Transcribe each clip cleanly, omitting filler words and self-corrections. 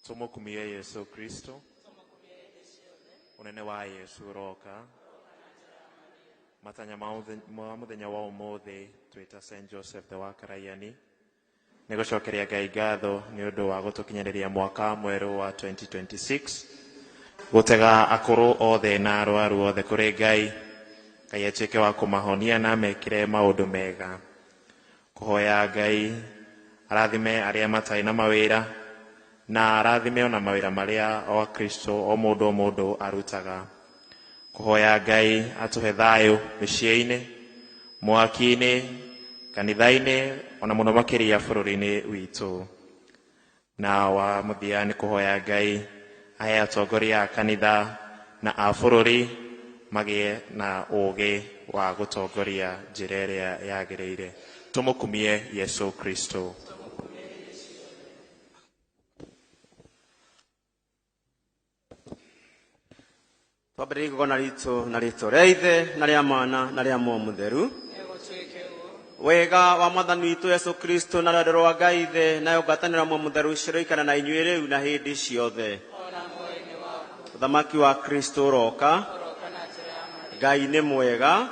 Tumukumie Yesu Kristo. Unene wa Yesu uroka. Matanya ma muthenya wa umuthi twita St. Joseph the Wakaraiani nĩ gũcokeria Ngai ngatho nĩ ũndũ wa gũtũkinyanĩria mwaka mwerũ wa 2026, gũtega akũrũ othe na arwaru othe kũrĩ Ngai. Ngai atuĩke wa kũmahonia na mekĩre maũndũ mega. Kũhoya Ngai arathime arĩa matarĩ na mawĩra na arathime ona mawĩra marĩa o Akristo o mũndũ o mũndũ arutaga. Kũhoya Ngai atũhe thayũ mĩciĩ-inĩ, mwaki-inĩ, kanitha-inĩ, ona mũno makĩria bũrũri-inĩ witũ. Na wa mũthia nĩ kũhoya Ngai ahe atongoria a kanitha na a bũrũri magĩe na ũũgĩ wa gũtongoria njĩra ĩrĩa yagĩrĩire. Tũmũkumie Yesu Kristo. Twambĩrĩrie igongona ritũ na rĩtwa rĩa Ithe na rĩa Mwana na rĩa Muoyo Mũtheru. Wega wa Mwathani witũ Yesu Kristo na rwendo rwa Ngai Ithe nayo ngwatanĩro ya Muoyo Mũtheru ciroikara na inyuĩ rĩu na hĩndĩ ciothe. Ũthamaki wa Kristo ũroka. Ngai nĩ mwega.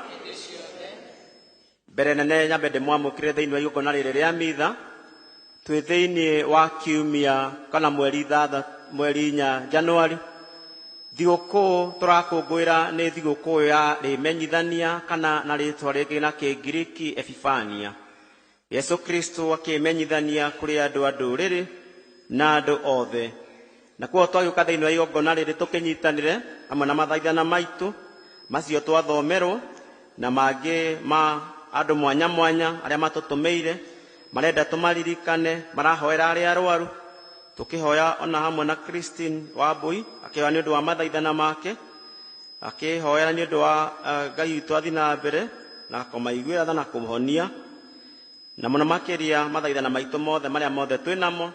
Mbere nene nyambe ndĩmwamũkĩre thĩinĩ wa igongona rĩrĩ rĩa mitha. Twĩ thĩinĩ wa kiumia kana mweri ithathatũ, mweri inya Januari. Thigũkũ tũrakũngũĩra nĩ thigũkũ ya rĩmenyithania kana na rĩtwa rĩngĩ na Kĩngiriki Epifania. Yesu Kristo akĩmenyithania kũrĩ andũ a ndũrĩrĩ na andũ othe. Na kuo twagĩũka thĩinĩ wa igongona rĩrĩ tũkĩnyitanĩre hamwe na mathaithana maitũ macio twathomerwo na mangĩ ma andũ mwanya mwanya arĩa matũtũmĩire marenda tũmaririkane, marahoera arĩa arwaru, tũkĩhoya ona hamwe na Christine Wambui akĩhoya nĩ ũndũ wa mathaithana make, akĩhoya nĩ ũndũ wa Ngai witũ athiĩ na mbere na kũmaiguĩra tha na kũmũhonia, na mũno makĩria mathaithana maitũ mothe marĩa mothe twĩ namo,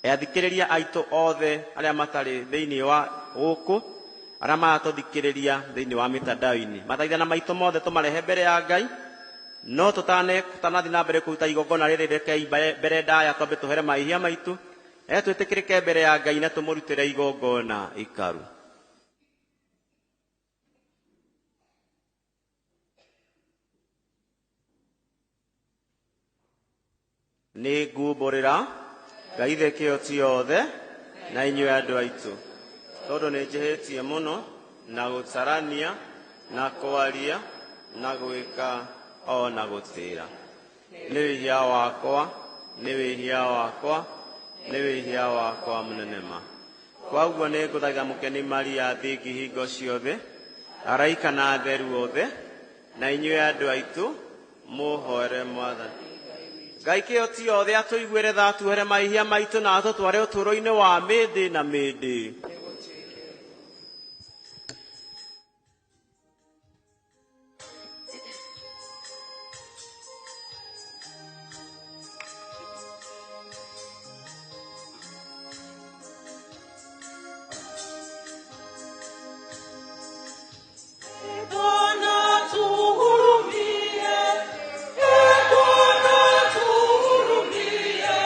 athikĩrĩria aitũ othe arĩa matarĩ thĩinĩ wa gũkũ, arĩa maratũthikĩrĩria thĩinĩ wa mĩtandao-inĩ. Mathaithana maitũ mothe tũmarehe mbere ya Ngai, no tũtanathiĩ na mbere kũruta igongona rĩrĩ, rekei mbere ndaya twambe tũhere mahĩtia maitũ, twĩtĩkĩrĩke mbere ya Ngai na tũmũrutĩre igongona ikaru. Nĩ ngumbũrĩra Ngai Ithe kĩo ciothe na inyuĩ andũ aitũ, tondũ nĩ njĩhĩtie mũno na gũtarania na kwaria na gwĩka o na gũtĩra. Nĩ wĩhia wakwa, nĩ wĩhia wakwa, nĩ wĩhia wakwa mũnene ma. Kwaguo nĩ ngũthaitha mũkeni Maria thingi hingo ciothe, araika na atheru othe, na inyuĩ andũ aitũ mũhoere Mwathani. Ngai kĩo ciothe atũiguĩre tha, atuohere mahĩtia maitũ na atũtware ũtũũro-inĩ wa mĩndĩ na mĩndĩ. Bwana tuhurumie, Bwana tuhurumie.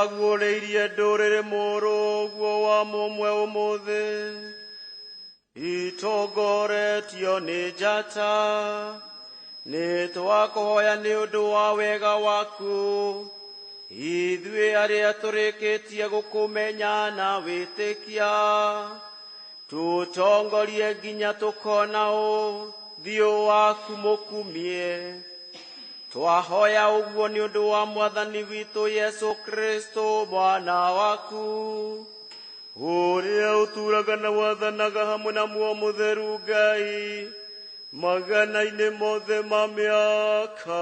Waguũrĩirie ndũrĩrĩ mũrũguo wa mũmwe ũmũthĩ, itongoretio nĩ njata, nĩ twakũhoya nĩ ũndũ wa wega waku, ithuĩ arĩa tũrĩkĩtie gũkũmenya na wĩtĩkia, tũtongorie nginya tũkona ũthiũ waku mũkumie. Twahoya ũguo nĩ ũndũ wa Mwathani witũ Yesu Kristo mwana waku, ũrĩa ũtũũraga na wathanaga hamwe na Muoyo Mũtheru Ngai magana-inĩ mothe ma mĩaka.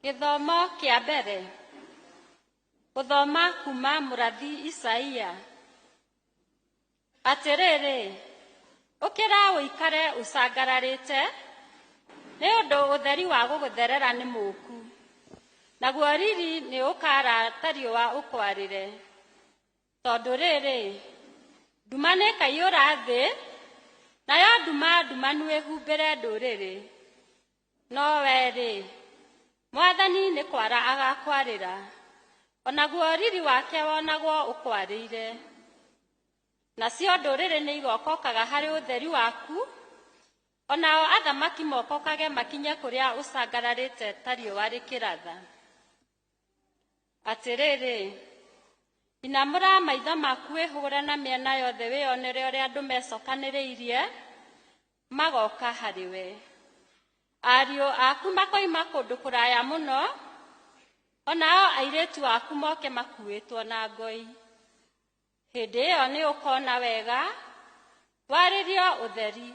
Gĩthomo kĩa mbere, gũthoma kuma mũrathi Isaia. Atĩrĩrĩ, ũkĩra ũikare ũcangararĩte, nĩ ũndũ ũtheri wa gũgũtherera nĩ mũũku, Naguo riri nĩ ũkaara ta riũa ũkwarĩre. Tondũ rĩrĩ, nduma nĩĩkaiyũra thĩ, nayo nduma ndumanu ĩhumbĩre ndũrĩrĩ. No we-rĩ, Mwathani nĩ kwara agakwarĩra, onaguo riri wake wonagwo ũkwarĩire. Nacio ndũrĩrĩ nĩ igokokaga harĩ ũtheri waku, onao athamaki mokokage makinye kũrĩa ũcangararĩte ta riũa rĩkĩratha. Atĩrĩrĩ, inamũra maitho maku wĩhũgũre na mĩena yothe wĩonere ũrĩa andũ mecokanĩrĩirie magoka harĩ we. Ariũ aku makoima kũndũ kũraya mũno, onao airĩtu aku moke makuĩtwo na ngoi. Hĩndĩ ĩyo nĩ ũkona wega, warĩrio ũtheri.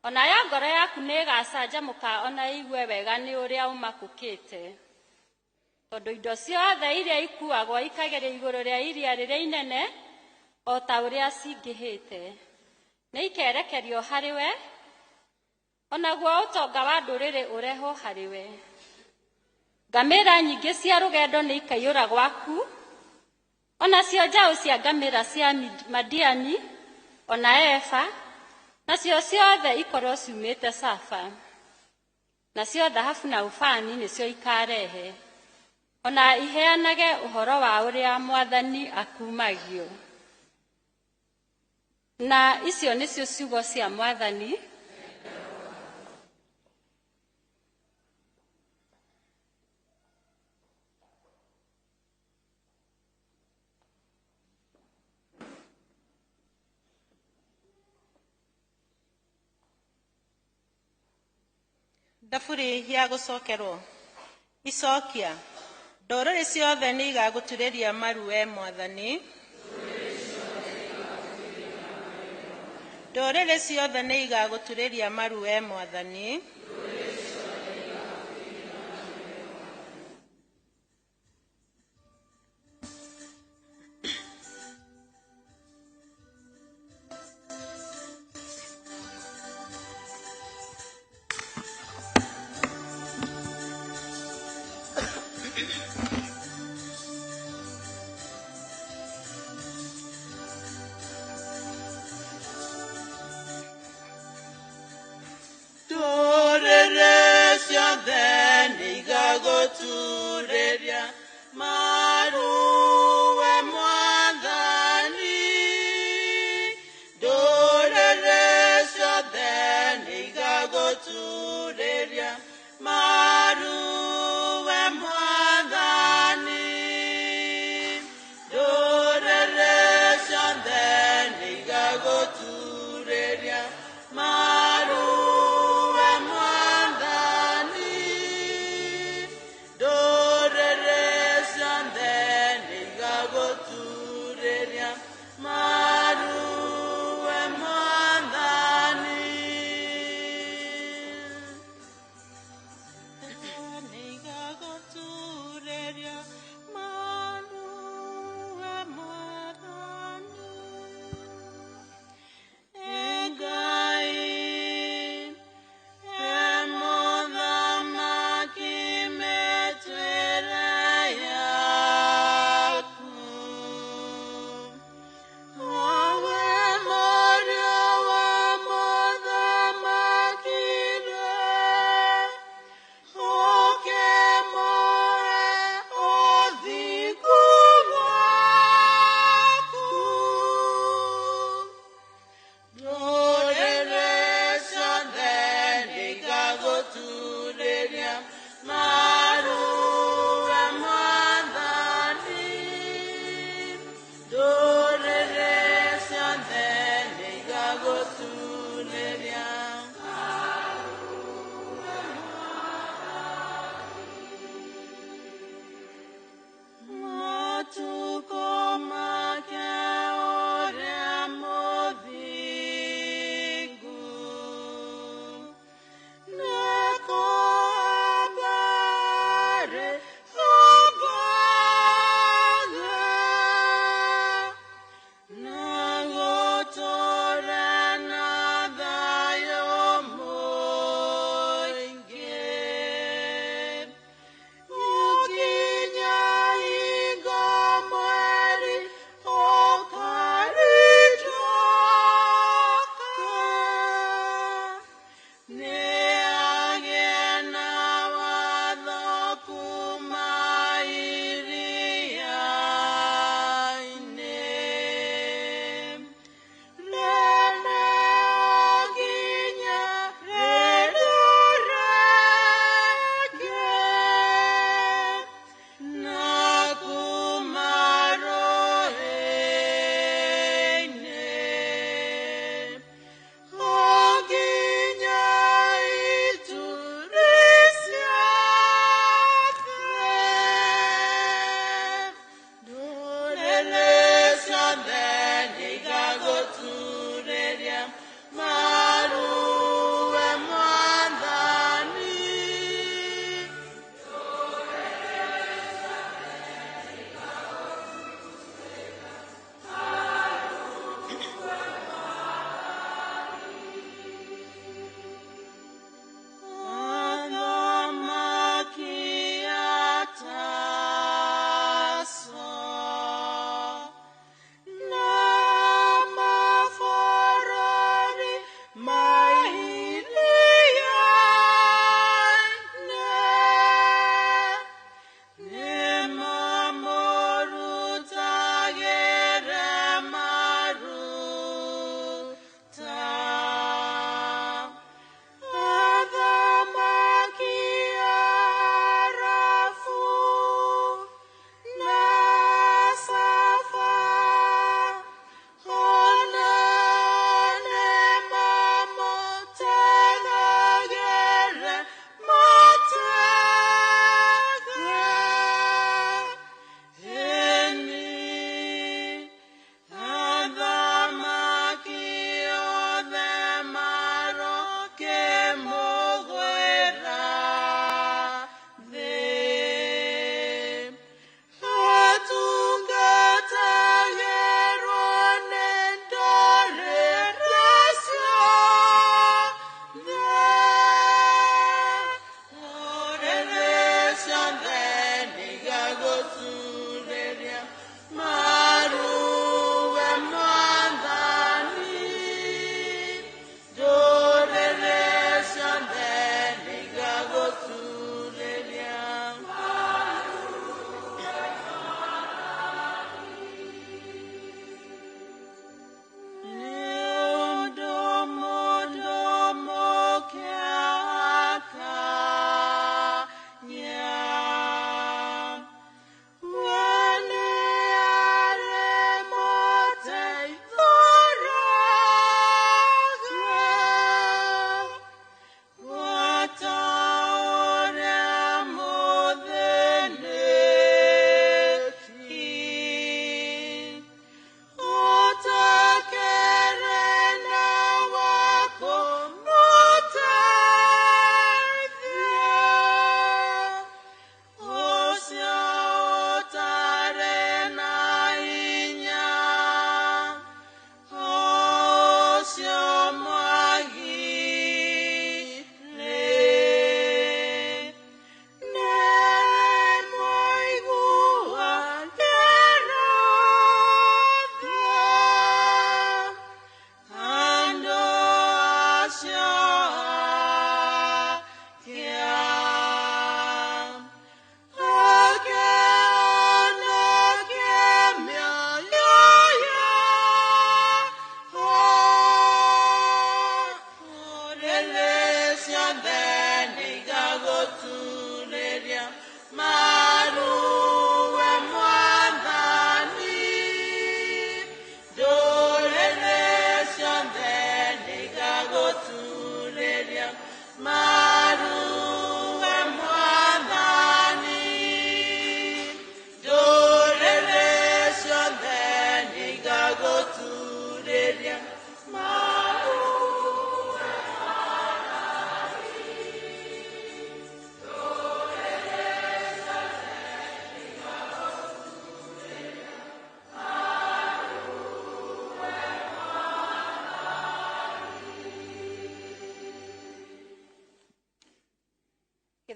Onayo ngoro yaku nĩ ĩgacanjamũka ona ĩigue wega nĩ ũrĩa ũmakũkĩte. Tondũ indo ciothe iria ikuagwo ikagerio igũrũ rĩa iria rĩrĩa inene, o ta ũrĩa cingĩhĩte, nĩ ikerekerio harĩ we, onaguo ũtonga wa ndũrĩrĩ ũrehwo harĩ we. Ngamĩra nyingĩ cia rũgendo nĩ ikaiyũra gwaku, onacio njaũ cia ngamĩra cia Madiani, ona Efa, nacio ciothe ikorwo ciumĩte Safa. Nacio thahabu na ubani nĩcio ikarehe, ona iheanage ũhoro wa ũrĩa Mwathani akumagio. Na icio nĩcio ciugo cia Mwathani. Thaburi ya gũcokerwo. Icokia. Ndũrĩrĩ ciothe nĩ igagũturĩria maru we Mwathani. Ndũrĩrĩ ciothe nĩ igagũturĩria maru we Mwathani. Ndũrĩrĩ ciothe nĩ igagũturĩria maru we Mwathani. Ndũrĩrĩ ciothe nĩ igagũturĩria maru we Mwathani. Ndũrĩrĩ ciothe nĩ igagũturĩria maru we Mwathani. Ndũrĩrĩ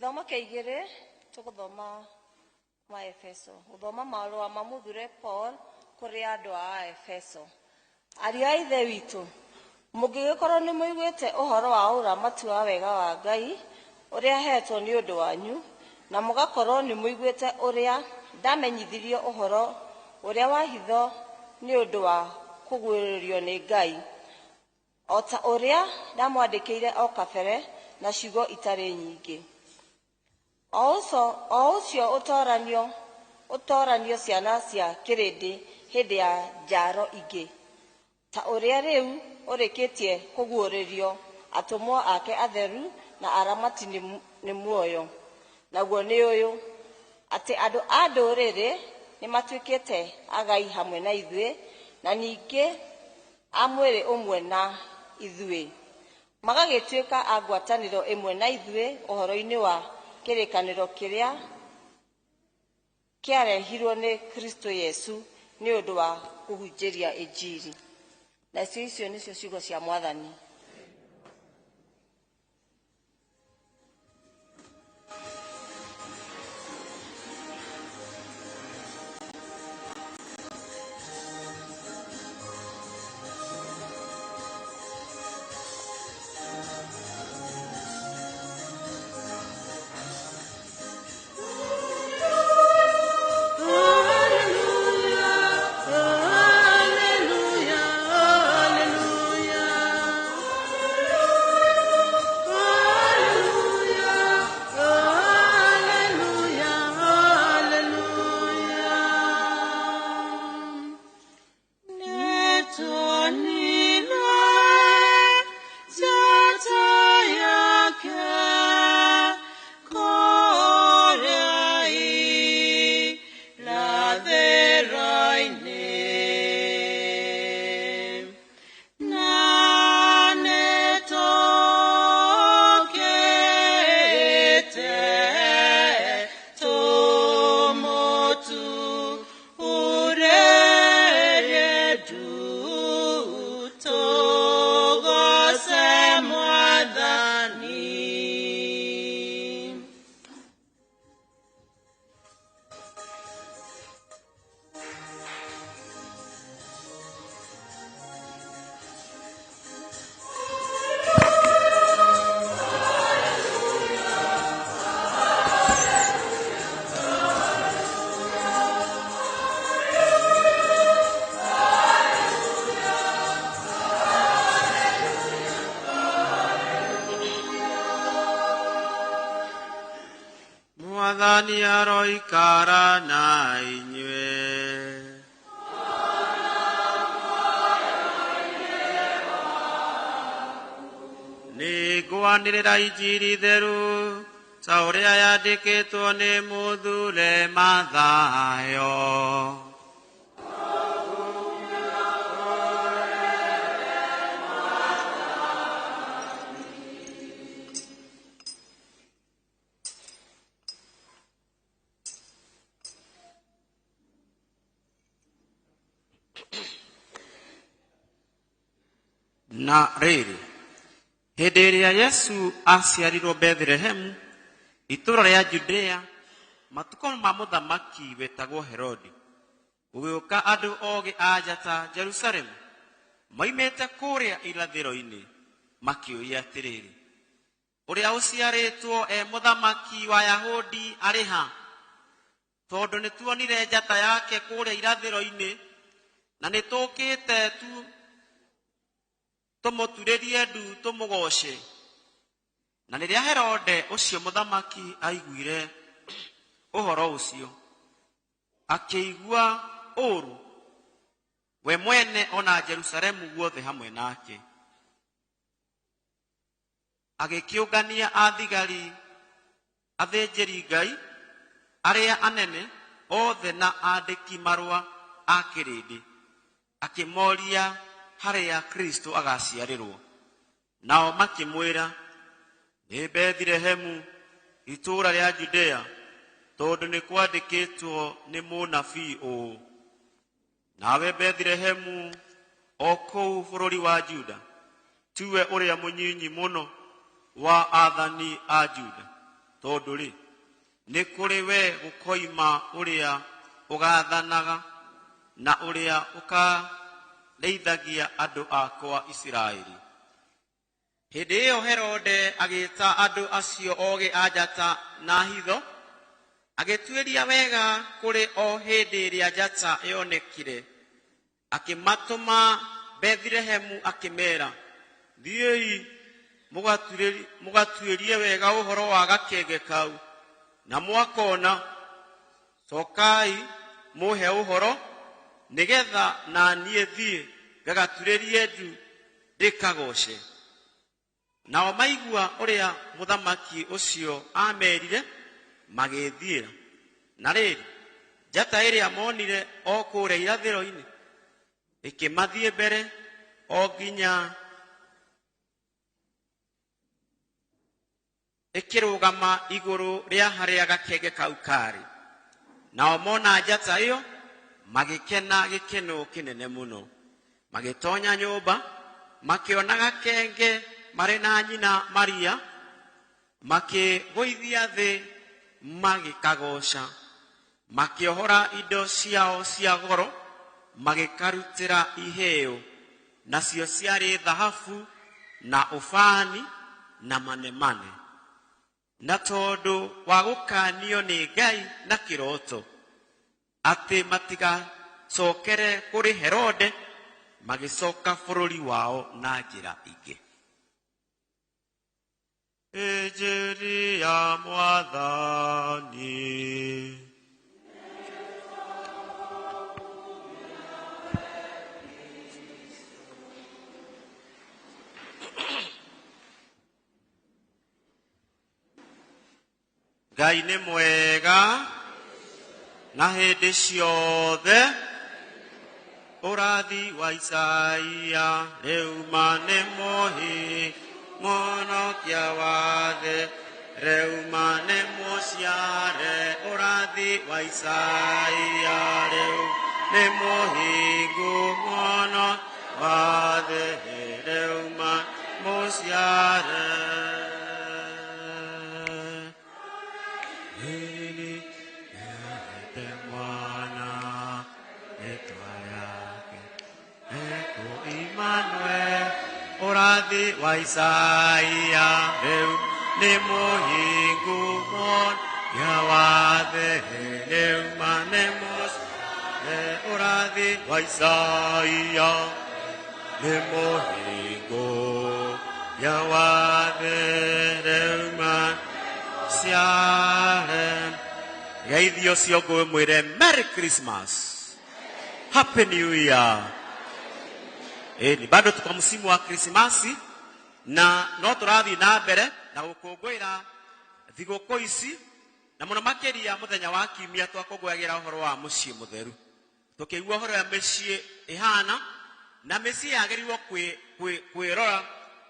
Gĩthomo kĩa igĩrĩ tũgũthoma ma Efeso, gũthoma marũa ma mũthure Paul kũrĩ andũ a Efeso. Ariũ a Ithe witũ, mũngĩgĩkorwo nĩ mũiguĩte ũhoro wa ũramati wa wega wa Ngai ũrĩa heetwo nĩ ũndũ wanyu, na mũgakorwo nĩ mũiguĩte ũrĩa ndamenyithirio ũhoro ũrĩa wa hitho nĩ ũndũ wa kũguũrĩrio nĩ Ngai, o ta ũrĩa ndamwandĩkĩire o kabere na ciugo itarĩ nyingĩ. O ũcio ũtoranio ciana cia kĩrĩndĩ hĩndĩ ya njaro ingĩ, ta ũrĩa rĩu ũrĩkĩtie kũguũrĩrio atũmwo ake atheru na aramati nĩ muoyo. Naguo nĩ ũyũ, atĩ andũ a ndũrĩrĩ nĩmatuĩkĩte agai hamwe na ithuĩ, na ningĩ a mwĩrĩ ũmwe na ithuĩ, magagĩtuĩka a ngwatanĩro ĩmwe na ithuĩ ũhoro-inĩ wa kĩrĩkanĩro kĩrĩa kĩarehirwo nĩ Kristo Yesu nĩ ũndũ wa kũhunjĩria Injiri. Nacio icio nĩcio ciugo cia Mwathani. Mwathani aroikara na inyuĩ. Nĩngwanĩrĩra injiri theru ta ũrĩa yandĩkĩtwo nĩ mũthure Mathayo. Na rĩrĩ, hĩndĩ ĩrĩa Yesu aciarirwo Bethlehemu, itũũra rĩa Judea, matukũ ma mũthamaki wetagwo Herodi, gũgĩũka andũ ogĩ a njata Jerusalemu, moimĩte kũrĩa irathĩro-inĩ, makĩũria atĩrĩrĩ, ũrĩa ũciarĩtwo e mũthamaki wa Yahudi arĩ ha? Tondũ nĩtuonire njata yake kũrĩa irathĩro-inĩ, na nĩtũũkĩte tu tũmũturĩrie ndu tũmũgoce. Na rĩrĩa Herode ũcio mũthamaki aiguire ũhoro ũcio, akĩigua ũũru we mwene ona Jerusalemu guothe hamwe nake. Agĩkĩũngania athigari, athĩnjĩri Ngai arĩa anene othe na andĩki marũa a kĩrĩndĩ, akĩmoria harĩa Kristo agaciarĩrwo. Nao makĩmwĩra, nĩ Bethlehemu itũũra rĩa Judea, tondũ nĩ kwandĩkĩtwo nĩ mũnabii ũũ, nawe Bethlehemu o kũu bũrũri wa Juda, tiwe ũrĩa mũnyinyi mũno wa athani a Juda, Tondũ rĩ, nĩ kũrĩ we gũkoima ũrĩa ũgaathanaga na ũrĩa ũkarĩithagia andũ akwa Isiraeli. Hĩndĩ ĩyo Herode agĩĩta andũ acio ogĩ a njata na hitho, agĩtuĩria wega kũrĩ o hĩndĩ ĩrĩa njata yonekire. Akĩmatũma Bethilehemu akĩmeera, thiĩi mũgatuĩrie wega ũhoro wa gakenge kau, na mwakona cokai mũhe ũhoro, nĩgetha na niĩ thiĩ ngagaturĩrie ndu ndĩkagooce. Nao maigua ũrĩa mũthamaki ũcio aamerire, magĩĩthiĩra. Na rĩrĩ, njata ĩrĩa monire o kũrĩa irathĩro-inĩ ĩkĩmathiĩ mbere o nginya ĩkĩrũgama igũrũ rĩa harĩa gakenge kau karĩ. Nao mona njata ĩyo magĩkena gĩkeno kĩnene mũno. Magĩtonya nyũmba, makĩona gakenge marĩ na nyina Maria, makĩgũithia thĩ magĩkagooca. Makĩohora indo ciao cia goro, magĩkarutĩra iheo, nacio ciarĩ thahabu na ũbani na manemane. Na tondũ wa gũkanio nĩ Ngai na kĩroto atĩ matigacokere kũrĩ Herode, magĩcoka bũrũri wao na njĩra ingĩ. Injiri ya Mwathani. Ngai nĩ mwega na hĩndĩ ciothe. Ũrathi wa Isaia rĩu ma nĩ mũhi mũhonokia wathe, rĩu ma nĩ mũciare. Ũrathi wa Isaia rĩu nĩ mũhingu mũno wathe, rĩu ma mũciare. Ũrathi wa Isaia rĩu nĩ mũhingu mũno wathe, rĩu ma nĩ mũciare. Ũrathi wa Isaia nĩ mũhingu ya wathe, rĩu ma ciare. Geithio cio ngwĩmwĩre Merry Christmas, Happy New Year. Ni bado tuko msimu wa Krismasi na no tũrathiĩ na mbere na gũkũngũĩra thigũkũ ici, na mũno makĩria mũthenya wa kiumia twakũngũyagĩra ũhoro wa mũciĩ mũtheru. Tũkĩigua ũhoro wa mĩciĩ ĩhana, na mĩciĩ yagĩrĩirwo kwĩrora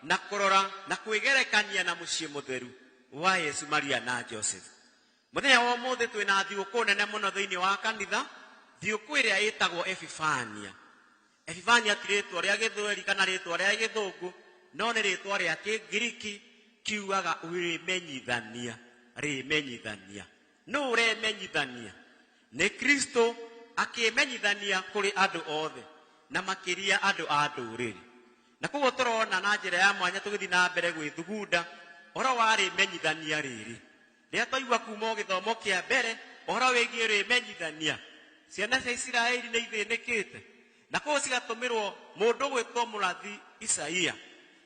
na kũrora na kwĩgerekania na mũciĩ mũtheru wa Yesu, Maria na Joseph. Mũthenya wa ũmũthĩ twĩna thigũkũ nene mũno thĩinĩ wa kanitha, thigũkũ ĩrĩa ĩtagwo Epifania. Epifania ti rĩtwa rĩa gĩthweri kana rĩtwa rĩa gĩthũngũ, no nĩ rĩtwa rĩa kĩngiriki kiugaga rĩmenyithania, rĩmenyithania. Nũ ũremenyithania? Nĩ Kristo akĩmenyithania kũrĩ andũ othe na makĩria andũ a ndũrĩrĩ. Na koguo tũrona na njĩra ya mwanya tũgĩthiĩ na mbere gwĩthugunda ũhoro wa rĩmenyithania rĩrĩ. Rĩrĩa twaigua kuma o gĩthomo kĩa mbere ũhoro wĩgiĩ rĩmenyithania, ciana cia Isiraeli nĩ ithĩnĩkĩte, na koguo cigatũmĩrwo mũndũ gwĩtwo mũrathi Isaia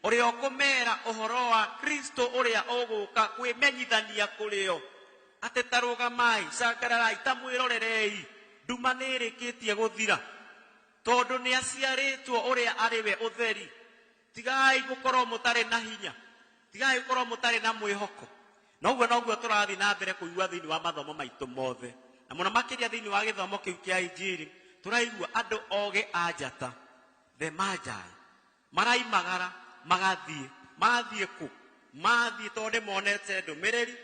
ũrĩa ũkũmera ũhoro wa Kristo ũrĩa ũgũka kwĩmenyithania kũrĩ o, atĩ ta rũgamai, cangararai, ta mwĩrorerei, nduma nĩ ĩrĩkĩtie gũthira, tondũ nĩ aciarĩtwo ũrĩa arĩ we ũtheri. Tigai gũkorwo mũtarĩ na hinya, tigai gũkorwo mũtarĩ na mwĩhoko. Noguo noguo tũrathiĩ na mbere kũigua thĩinĩ wa mathomo maitũ mothe, na mũno makĩria thĩinĩ wa gĩthomo kĩu kĩa Injiri tũraigua andũ ogĩ a njata, the Magi, maraimagara magathiĩ. Mathiĩ kũ? Mathiĩ tondũ nĩ monete ndũmĩrĩri,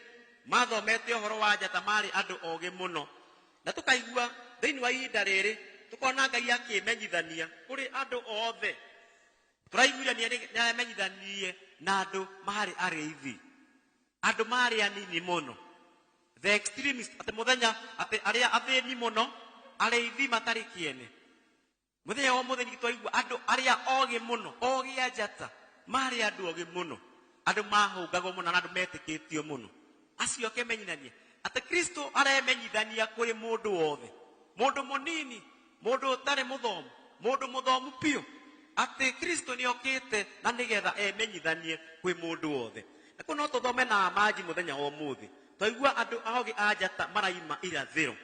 mathomete ũhoro wa njata, marĩ andũ ogĩ mũno. Na tũkaigua thĩinĩ wa ihinda rĩrĩ tũkona Ngai akĩmenyithania kũrĩ andũ othe. Tũraiguire nĩ amenyithanirie na andũ marĩ arĩithi. Andũ marĩ anini mũno, the extremist, atĩ mũthenya atĩ arĩa athĩni mũno, arĩithi matarĩ kĩene. Mũthenya wa mũthenya twaigua andũ arĩa ogĩ mũno, ogĩ a njata, marĩ andũ ogĩ mũno, andũ mahũngagwo mũno na andũ metĩkĩtio mũno. Acio akemenyithania atĩ Kristo aremenyithania kũrĩ mũndũ wothe, mũndũ mũnini, mũndũ ũtarĩ mũthomu, mũndũ mũthomu biũ, atĩ Kristo nĩ okĩte na nĩgetha emenyithanie kwĩ mũndũ wothe. Na kũu no tũthome na manji mũthenya wa ũmũthĩ. Twaigua andũ ogĩ a njata maraima irathĩro,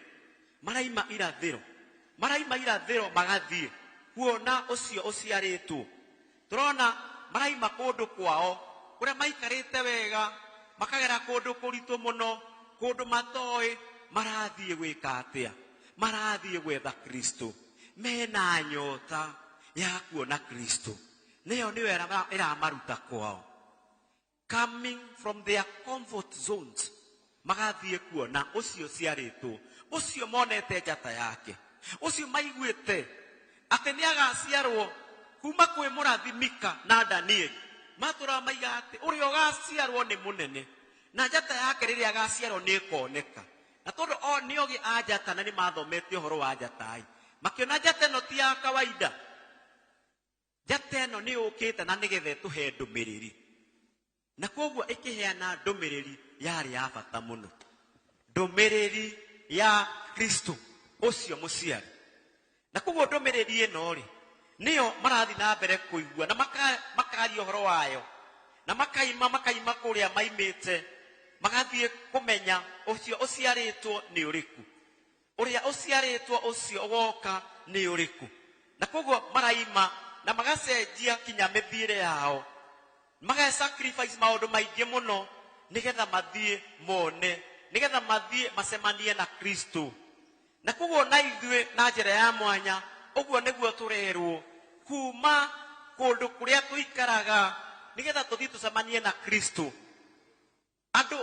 maraima irathĩro, maraima irathĩro magathiĩ kuona ũcio ũciarĩtwo. Tũrona maraima kũndũ kwao kũrĩa maikarĩte wega, makagera kũndũ kũritũ mũno, kũndũ matoĩ, marathiĩ gwĩka atĩa? Marathiĩ gwetha Kristo. Mena nyota ya kuona Kristo. Nĩyo nĩyo ĩramaruta kwao. Coming from their comfort zones, magathiĩ kuona ũcio ũciarĩtwo, ũcio monete njata yake, ũcio maiguĩte atĩ nĩ agaciarwo kuma kwĩ mũrathi Mika na Danieli. Matũraga maiga atĩ ũrĩa ũgaciarwo nĩ mũnene, na njata yake rĩrĩa agaciarwo nĩ ĩkoneka. Na tondũ o nĩ ogĩ a njata na nĩ mathomete ũhoro wa njata-ĩ, makĩona njata ĩno ti ya kawaida. Njata ĩno nĩ yũkĩte na nĩgetha ĩtũhe ndũmĩrĩri. Na koguo ĩkĩheana ndũmĩrĩri yarĩ ya bata mũno, ndũmĩrĩri ya Kristo ũcio mũciari. Na koguo ndũmĩrĩri ĩno rĩ, nĩyo marathiĩ na mbere kũigua na makaria ũhoro wayo, na makaima kũrĩa maimĩte, magathiĩ kũmenya ũcio ũciarĩtwo nĩ ũrĩkũ, ũrĩa ũciarĩtwo ũcio ũgoka nĩ ũrĩkũ. Na koguo maraima na magacenjia kinya mĩthiĩre yao, maga sacrifice maũndũ maingĩ mũno nĩgetha mathiĩ mone, nĩgetha mathiĩ macemanie na Kristo. Na koguo na ithuĩ na njĩra ya mwanya, ũguo nĩguo tũrerwo kuma kũndũ kũrĩa tũikaraga nĩgetha tũthiĩ tũcemanie na Kristo. Andũ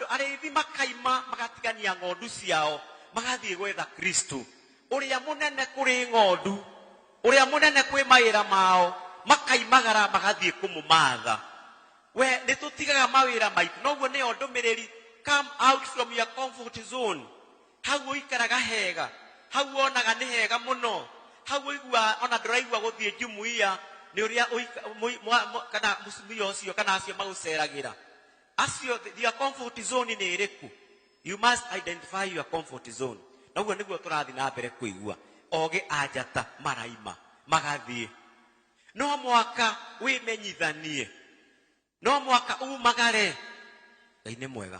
arĩithi makaima magatigania ng'ondu ciao, magathiĩ gwetha Kristo ũrĩa mũnene kũrĩ ng'ondu, ũrĩa mũnene kwĩ mawĩra mao, makaimagara magathiĩ kũmũmatha. We nĩ tũtigaga mawĩra maitũ, noguo nĩyo ndũmĩrĩri, come out from your comfort zone. Hau ũikaraga hega, hau wonaga nĩ hega mũno, hau ũiguaga ona ndũraigua gũthiĩ jumuiya nĩ ũrĩa kana mũtumia ũcio kana acio magũceragĩra. Acio, your comfort zone nĩ ĩrĩkũ? You must identify your comfort zone. Noguo nĩguo tũrathiĩ na mbere kũigua ogĩ a njata maraima magathiĩ. No mwaka wĩmenyithanie, no mwaka umagare. Ngai nĩ mwega.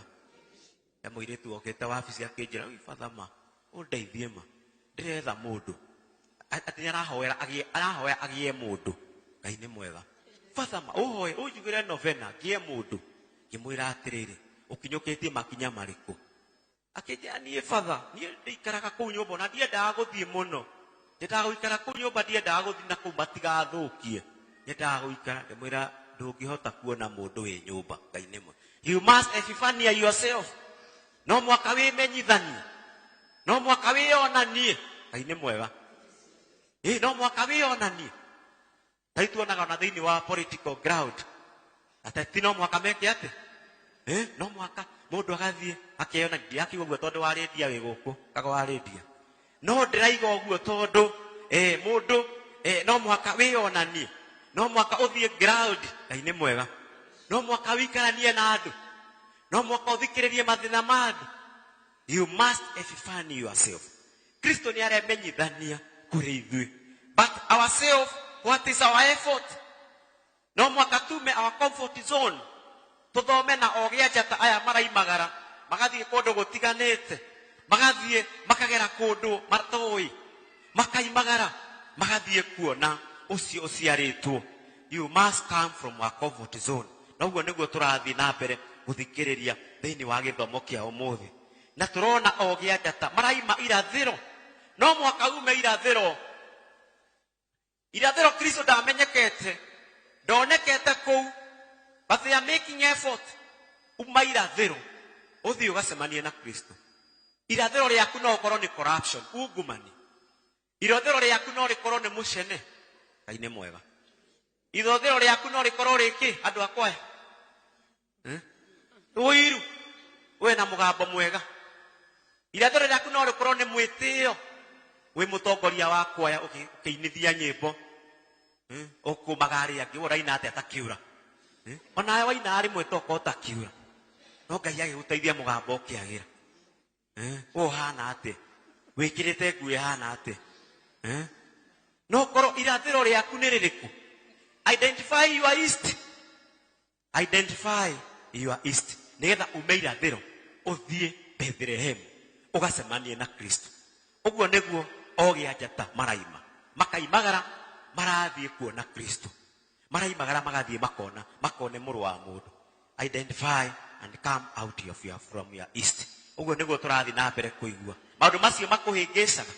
He mũirĩtu okĩte wabici akĩnjĩra, ui batha ma, ũndeithie ma, ndĩretha mũndũ. Atĩ nĩ arahoera agĩe, arahoya agĩe mũndũ. Ngai nĩ mwega. Batha ma, ũhoe, ũnjugĩre novena, ngĩe mũndũ. Ngĩmwĩra atĩrĩrĩ, ũkinyũkĩtie makinya marĩkũ? Akĩnjĩra, niĩ batha, niĩ ndĩikaraga kũu nyũmba, na ndiendaga gũthiĩ mũno. Nyendaga gũikara kũu nyũmba, ndiendaga gũthiĩ na kũu matigathũkie. Nyendaga gũikara, ngĩmwĩra, ndũngĩhota kuona mũndũ wĩ nyũmba. Ngai nĩ mwega. You must epiphania yourself. No mwaka wĩmenyithanie, no mwaka wĩonanie. Ngai nĩ mwega. Ĩ, no mwaka wĩonanie. Ngai tuonaga ona thĩinĩ wa political ground ateti no mwaka meke atĩ? No mwaka mũndũ agathiĩ akeyona. Ndiakiuga ũguo tondũ warĩndia wĩ gũkũ, kaga warĩndia. No ndĩraiga ũguo tondũ, mũndũ, no mwaka wĩonanie, no mwaka ũthiĩ ground. Ngai nĩ mwega. No mwaka wĩikaranie na andũ, no mwaka ũthikĩrĩrie mathĩna ma andũ. You must epiphany yourself. Kristo nĩ aremenyithania kũrĩ ithuĩ. But ourselves, what is our effort? No mwaka tume our comfort zone, tuthome na ogĩ a njata aya maraimagara, magathiĩ kũndũ gũtiganĩte, magathiĩ makagera kũndũ matoĩ, makaimagara, magathiĩ kuona ũcio ũciarĩtwo. You must come from our comfort zone. Na ũguo nĩguo tũrathiĩ na mbere gũthikĩrĩria thĩinĩ wa gĩthomo kĩa ũmũthĩ. Na tũrona ogĩ a njata maraima irathĩro. No mwaka ume irathĩro. Irathĩro Kristo ndamenyekete, ndonekete kũu, but they are making effort. Uma irathĩro, ũthiĩ ũgacemanie na Kristo. Irathĩro rĩaku no ũkorwo nĩ corruption, ungumani. Irathĩro rĩaku no rĩkorwo nĩ mũcene. Ngai nĩ mwega. Irathĩro rĩaku no rĩkorwo rĩkĩ, andũ akwa? Ũiru we na mũgambo mwega. Irathĩro rĩaku no rĩkorwo nĩ mwĩtĩo, wĩ mũtongoria wa kwaya ũkĩinithia nyĩmbo, ũkũmaga arĩa angĩ, we ũraina atĩa ta kĩũra, onawe waina rĩmwe tokorwo ta kĩũra, no Ngai agĩgũteithia mũgambo ũkĩagĩra. We ũhana atĩa, wĩkĩrĩte nguo ĩhana atĩa, no korwo irathĩro rĩaku nĩ rĩrĩkũ. Identify your east, identify your east, nĩgetha ume irathĩro ũthiĩ Bethlehem ũgacemanie na Kristo. Ũguo nĩguo ogĩ a njata maraima, makaimagara marathiĩ kuona Kristo, maraimagara magathiĩ makona, makone mũrũ wa mũndũ. Identify and come out of your, from your east. Ũguo nĩguo tũrathiĩ na mbere kũigua maũndũ macio makũhĩngĩcaga,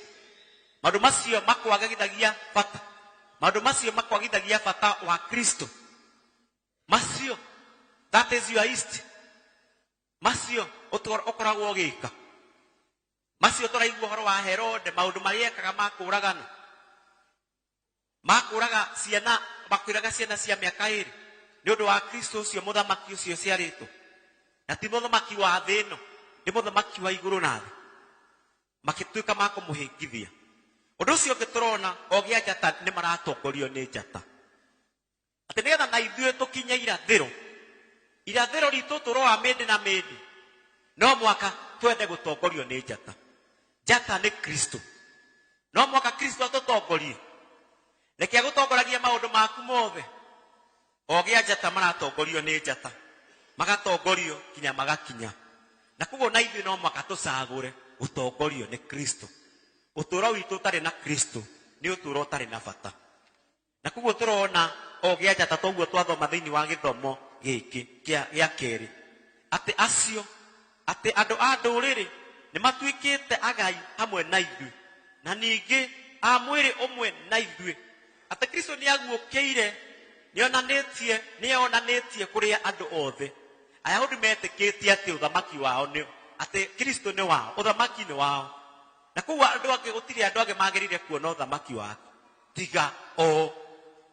maũndũ macio makwagithagia bata, maũndũ macio makwagithagia bata wa Kristo, macio, that is your east, macio ũkoragwo ũgĩka, macio tũraigua ũhoro wa Herode, maũndũ marĩa ekaga ma kũũragana, makũraga ciana, makwĩraga ciana cia mĩaka ĩrĩ nĩ ũndũ wa Kristo ũcio mũthamaki ũcio ũciarĩtwo, na ti mũthamaki wa thĩ ĩno, nĩ mũthamaki wa igũrũ na thĩ, makĩtuĩka ma kũmũhĩngithia. Ũndũ ũcio ũngĩ tũrona ogĩ a njata nĩ maratongorio nĩ njata, atĩ nĩgetha na ithuĩ tũkinye irathĩro, irathĩro ritũ ũtũũro wa mĩndĩ na mĩndĩ, no mwaka twende gũtongorio nĩ njata. Njata nĩ Kristo, no mwaka Kristo atũtongorie. Reke agũtongoragie maũndũ maku mothe. Ogĩ a njata maratongorio nĩ njata, magatongorio kinya magakinya. Na koguo na ithuĩ no mwaka tũcagũre gũtongorio nĩ Kristo. Ũtũũro witũ ũtarĩ na Kristo nĩ ũtũũro ũtarĩ na bata. Na koguo tũrona ogĩ a njata, toguo twathoma thĩinĩ wa gĩthomo gĩkĩ gĩa kerĩ, atĩ acio, atĩ andũ a ndũrĩrĩ nĩ matuĩkĩte agai hamwe na ithuĩ, na ningĩ a mwĩrĩ ũmwe na ithuĩ, atĩ Kristo nĩ aguũkĩire, nĩonanĩtie kũrĩ andũ othe. Ayahudi metĩkĩtie atĩ ũthamaki wao nĩ, atĩ Kristo nĩ wao, ũthamaki nĩ wao, na koguo andũ angĩ, gũtirĩ andũ angĩ magĩrĩire kuona ũthamaki wake tiga o.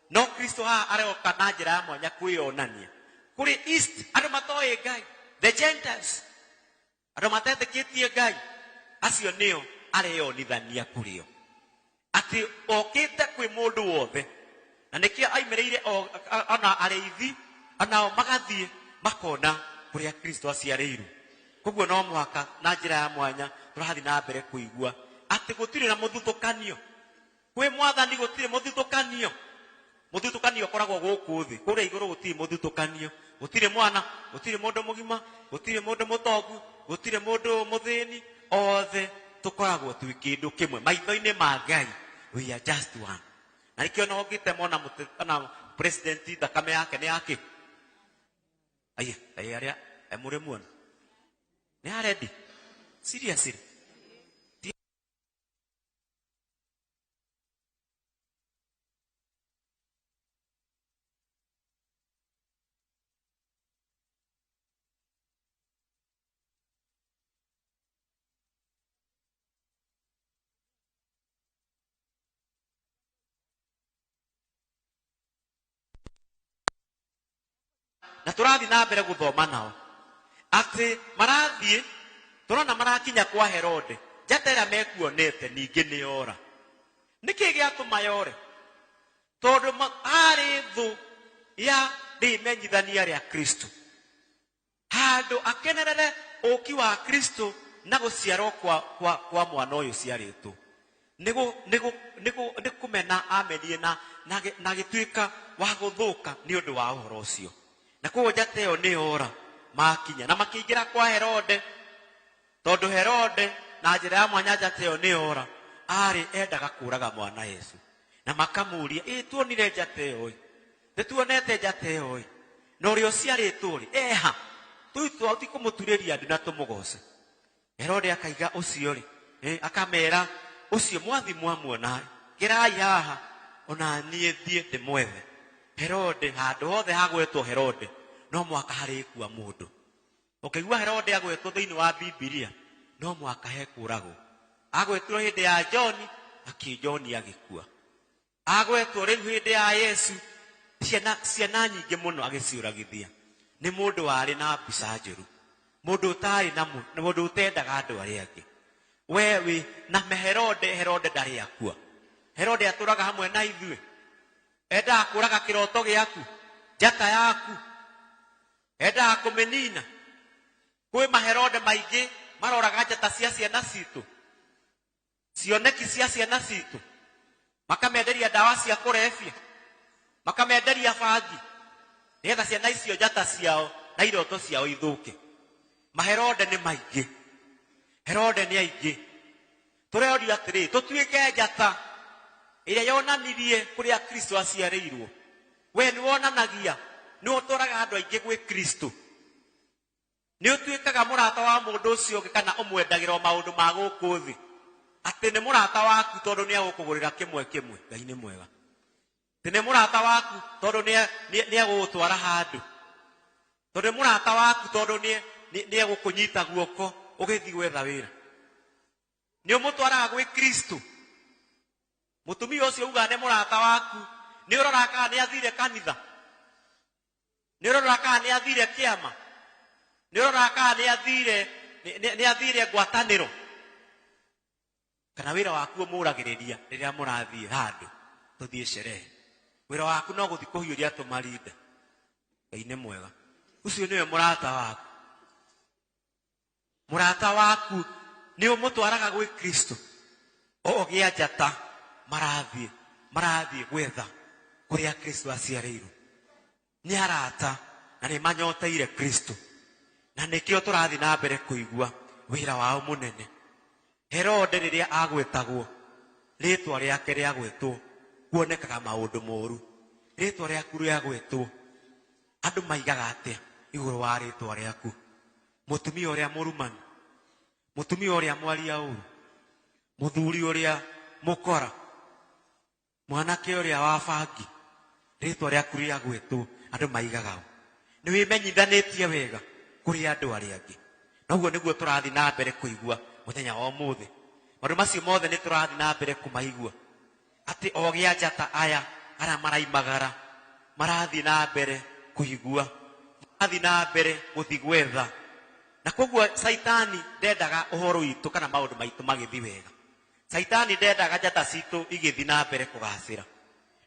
No Kristo haha aroka na njĩra ya mwanya kwĩyonania kũrĩ East, andũ matoĩ Ngai, the Gentiles, andũ matetĩkĩtie Ngai, acio nĩo areyonithania kũrĩo, atĩ okĩte kwĩ mũndũ wothe. Na nĩkĩo aimĩrĩire ona arĩithi onao magathiĩ makona kũrĩa Kristo aciarĩirwo. Koguo no mũhaka na njĩra ya mwanya tũrathiĩ na mbere kũigua atĩ gũtirĩ na mũthutũkanio kwĩ Mwathani, gũtirĩ mũthutũkanio. Mũthutũkanio ũkoragwo gũkũ thĩ, kũrĩa igũrũ gũtirĩ mũthutũkanio, gũtirĩ mwana, gũtirĩ mũndũ mũgima, gũtirĩ mũndũ mũtongu, gũtirĩ mũndũ mũthĩni, othe tũkoragwo twĩ kĩndũ kĩmwe maitho-inĩ ma Ngai. We are just one. Na nĩkĩo ona ũngĩtema ona president thakame yake nĩ yake. Aiya, aiya, arĩa, mũrĩ muona nĩ arendi seriously. Na tũrathiĩ na mbere gũthoma nao atĩ marathiĩ, tũrona marakinya kwa Herode, njata ĩrĩa mekuonete ningĩ nĩ yora. Nĩkĩ gĩatũma yore? Tondũ arĩ thũ ya rĩmenyithania rĩa Kristo, handũ akenerere ũki wa Kristo na gũciarwo kwa mwana ũyũ ũciarĩtwo, nĩ kũmena amenire na agĩtuĩka wa gũthũka nĩ ũndũ wa ũhoro ũcio. Na koguo njata ĩyo nĩ yora makinya na makĩingĩra kwa Herode, tondũ Herode na njĩra ya mwanya njata ĩyo nĩ yora, arĩ endaga kũraga mwana Yesu. Na makamũria, ĩ tuonire njata ĩyo ĩ, nĩtuonete njata ĩyo ĩ, na ũrĩa ũciarĩtwo rĩ eha, tũu twathiĩ kũmũturĩria ndu na tũmũgoce. Herode akaiga ũcio rĩ, akamera ũcio mwathi mwamuona, gerai haha ona niĩ thiĩ ndĩmwethe. Herode handũ hothe hagwetwo Herode no mwaka harĩkua mũndũ. Ũkĩigua Herode agwetwo thĩinĩ wa Bibilia no mwaka hekũragwo. Agwetirwo hĩndĩ ya John, akĩ John agĩkua. Agwetwo rĩu hĩndĩ ya Yesu, ciana nyingĩ mũno agĩciũragithia. Nĩ mũndũ warĩ na mbica njũru. Mũndũ ũtarĩ na mũndũ ũtendaga andũ arĩa angĩ. We wĩ na Herode, Herode ndarĩ akua. Herode atũraga hamwe na ithuĩ. Endaga kũraga kĩroto gĩaku, njata yaku. Endaga kũmĩnina. Kwĩ maherode maingĩ maroraga njata cia ciana citũ, cioneki cia ciana citũ, makamenderia ndawa cia kũrebia, makamenderia bangi, nĩgetha ciana icio njata ciao na iroto ciao ithũke. Maherode nĩ maingĩ, Herode nĩ aingĩ. Tũreorio atĩrĩ, tũtuĩke njata ĩrĩa yonanirie kũrĩa Kristo aciarĩirwo. We nĩ wonanagia, nĩ ũtwaraga andũ aingĩ gwĩ Kristo. Nĩ ũtuĩkaga mũrata wa mũndũ ũcio ũngĩ kana ũmwendagĩra o maũndũ ma gũkũ thĩ. Atĩ nĩ mũrata waku tondũ nĩ egũkũgũrĩra kĩmwe kĩmwe. Ngai nĩ mwega. Atĩ nĩ mũrata waku tondũ nĩ egũgũtwara handũ. Tondũ nĩ mũrata waku tondũ nĩ egũkũnyita guoko ũgĩthiĩ gwetha wĩra. Nĩ ũmũtwaraga gwĩ Kristo. Mũtumia ũcio ugaga nĩ mũrata waku, nĩ ũroraga kana nĩ athire kanitha, nĩ ũroraga kana nĩ athire kĩama, nĩ ũroraga kana nĩ athire ngwatanĩro, kana wĩra waku ũmũragĩrĩria rĩrĩa mũrathiĩ handũ tũthiĩ sherehe. Wĩra waku no gũthiĩ kũhiũria tũmarinda. Ngai nĩ mwega. Ũcio nĩwe mũrata waku. Mũrata waku nĩ ũmũtwaraga gwĩ Kristo. Ogĩa njata marathiĩ gwetha kũrĩa Kristo aciarĩirwo. Nĩ arata na nĩ manyoteire Kristo. Na nĩkĩo tũrathiĩ na mbere kũigua wĩra wao mũnene. Herode rĩrĩa agwetagwo, rĩtwa rĩake rĩagwetwo, kuonekaga maũndũ moru. Rĩtwa rĩaku rĩagwetwo, andũ maigaga atĩa igũrũ wa rĩtwa rĩaku? Mũtumia ũrĩa mũrumani, mũtumia ũrĩa mwaria ũru, mũthuri ũrĩa mũkora, mwanake ũrĩa wa bangi, rĩtwa rĩaku rĩagwetwo, andũ maigaga ũũ. Nĩ wĩmenyithanĩtie wega kũrĩ andũ arĩa angĩ. Noguo nĩguo tũrathiĩ na mbere kũigua mũthenya wa ũmũthĩ. Maũndũ macio mothe nĩ tũrathiĩ na mbere kũmaigua. Atĩ ogĩa njata aya arĩa maraimagara, marathiĩ na mbere kũigua, marathiĩ na mbere gũthiĩ gwetha. Na koguo Caitani ndendaga ũhoro witũ kana maũndũ maitũ magĩthiĩ wega. Caitani ndendaga njata citũ igĩthiĩ na mbere kũgacĩra.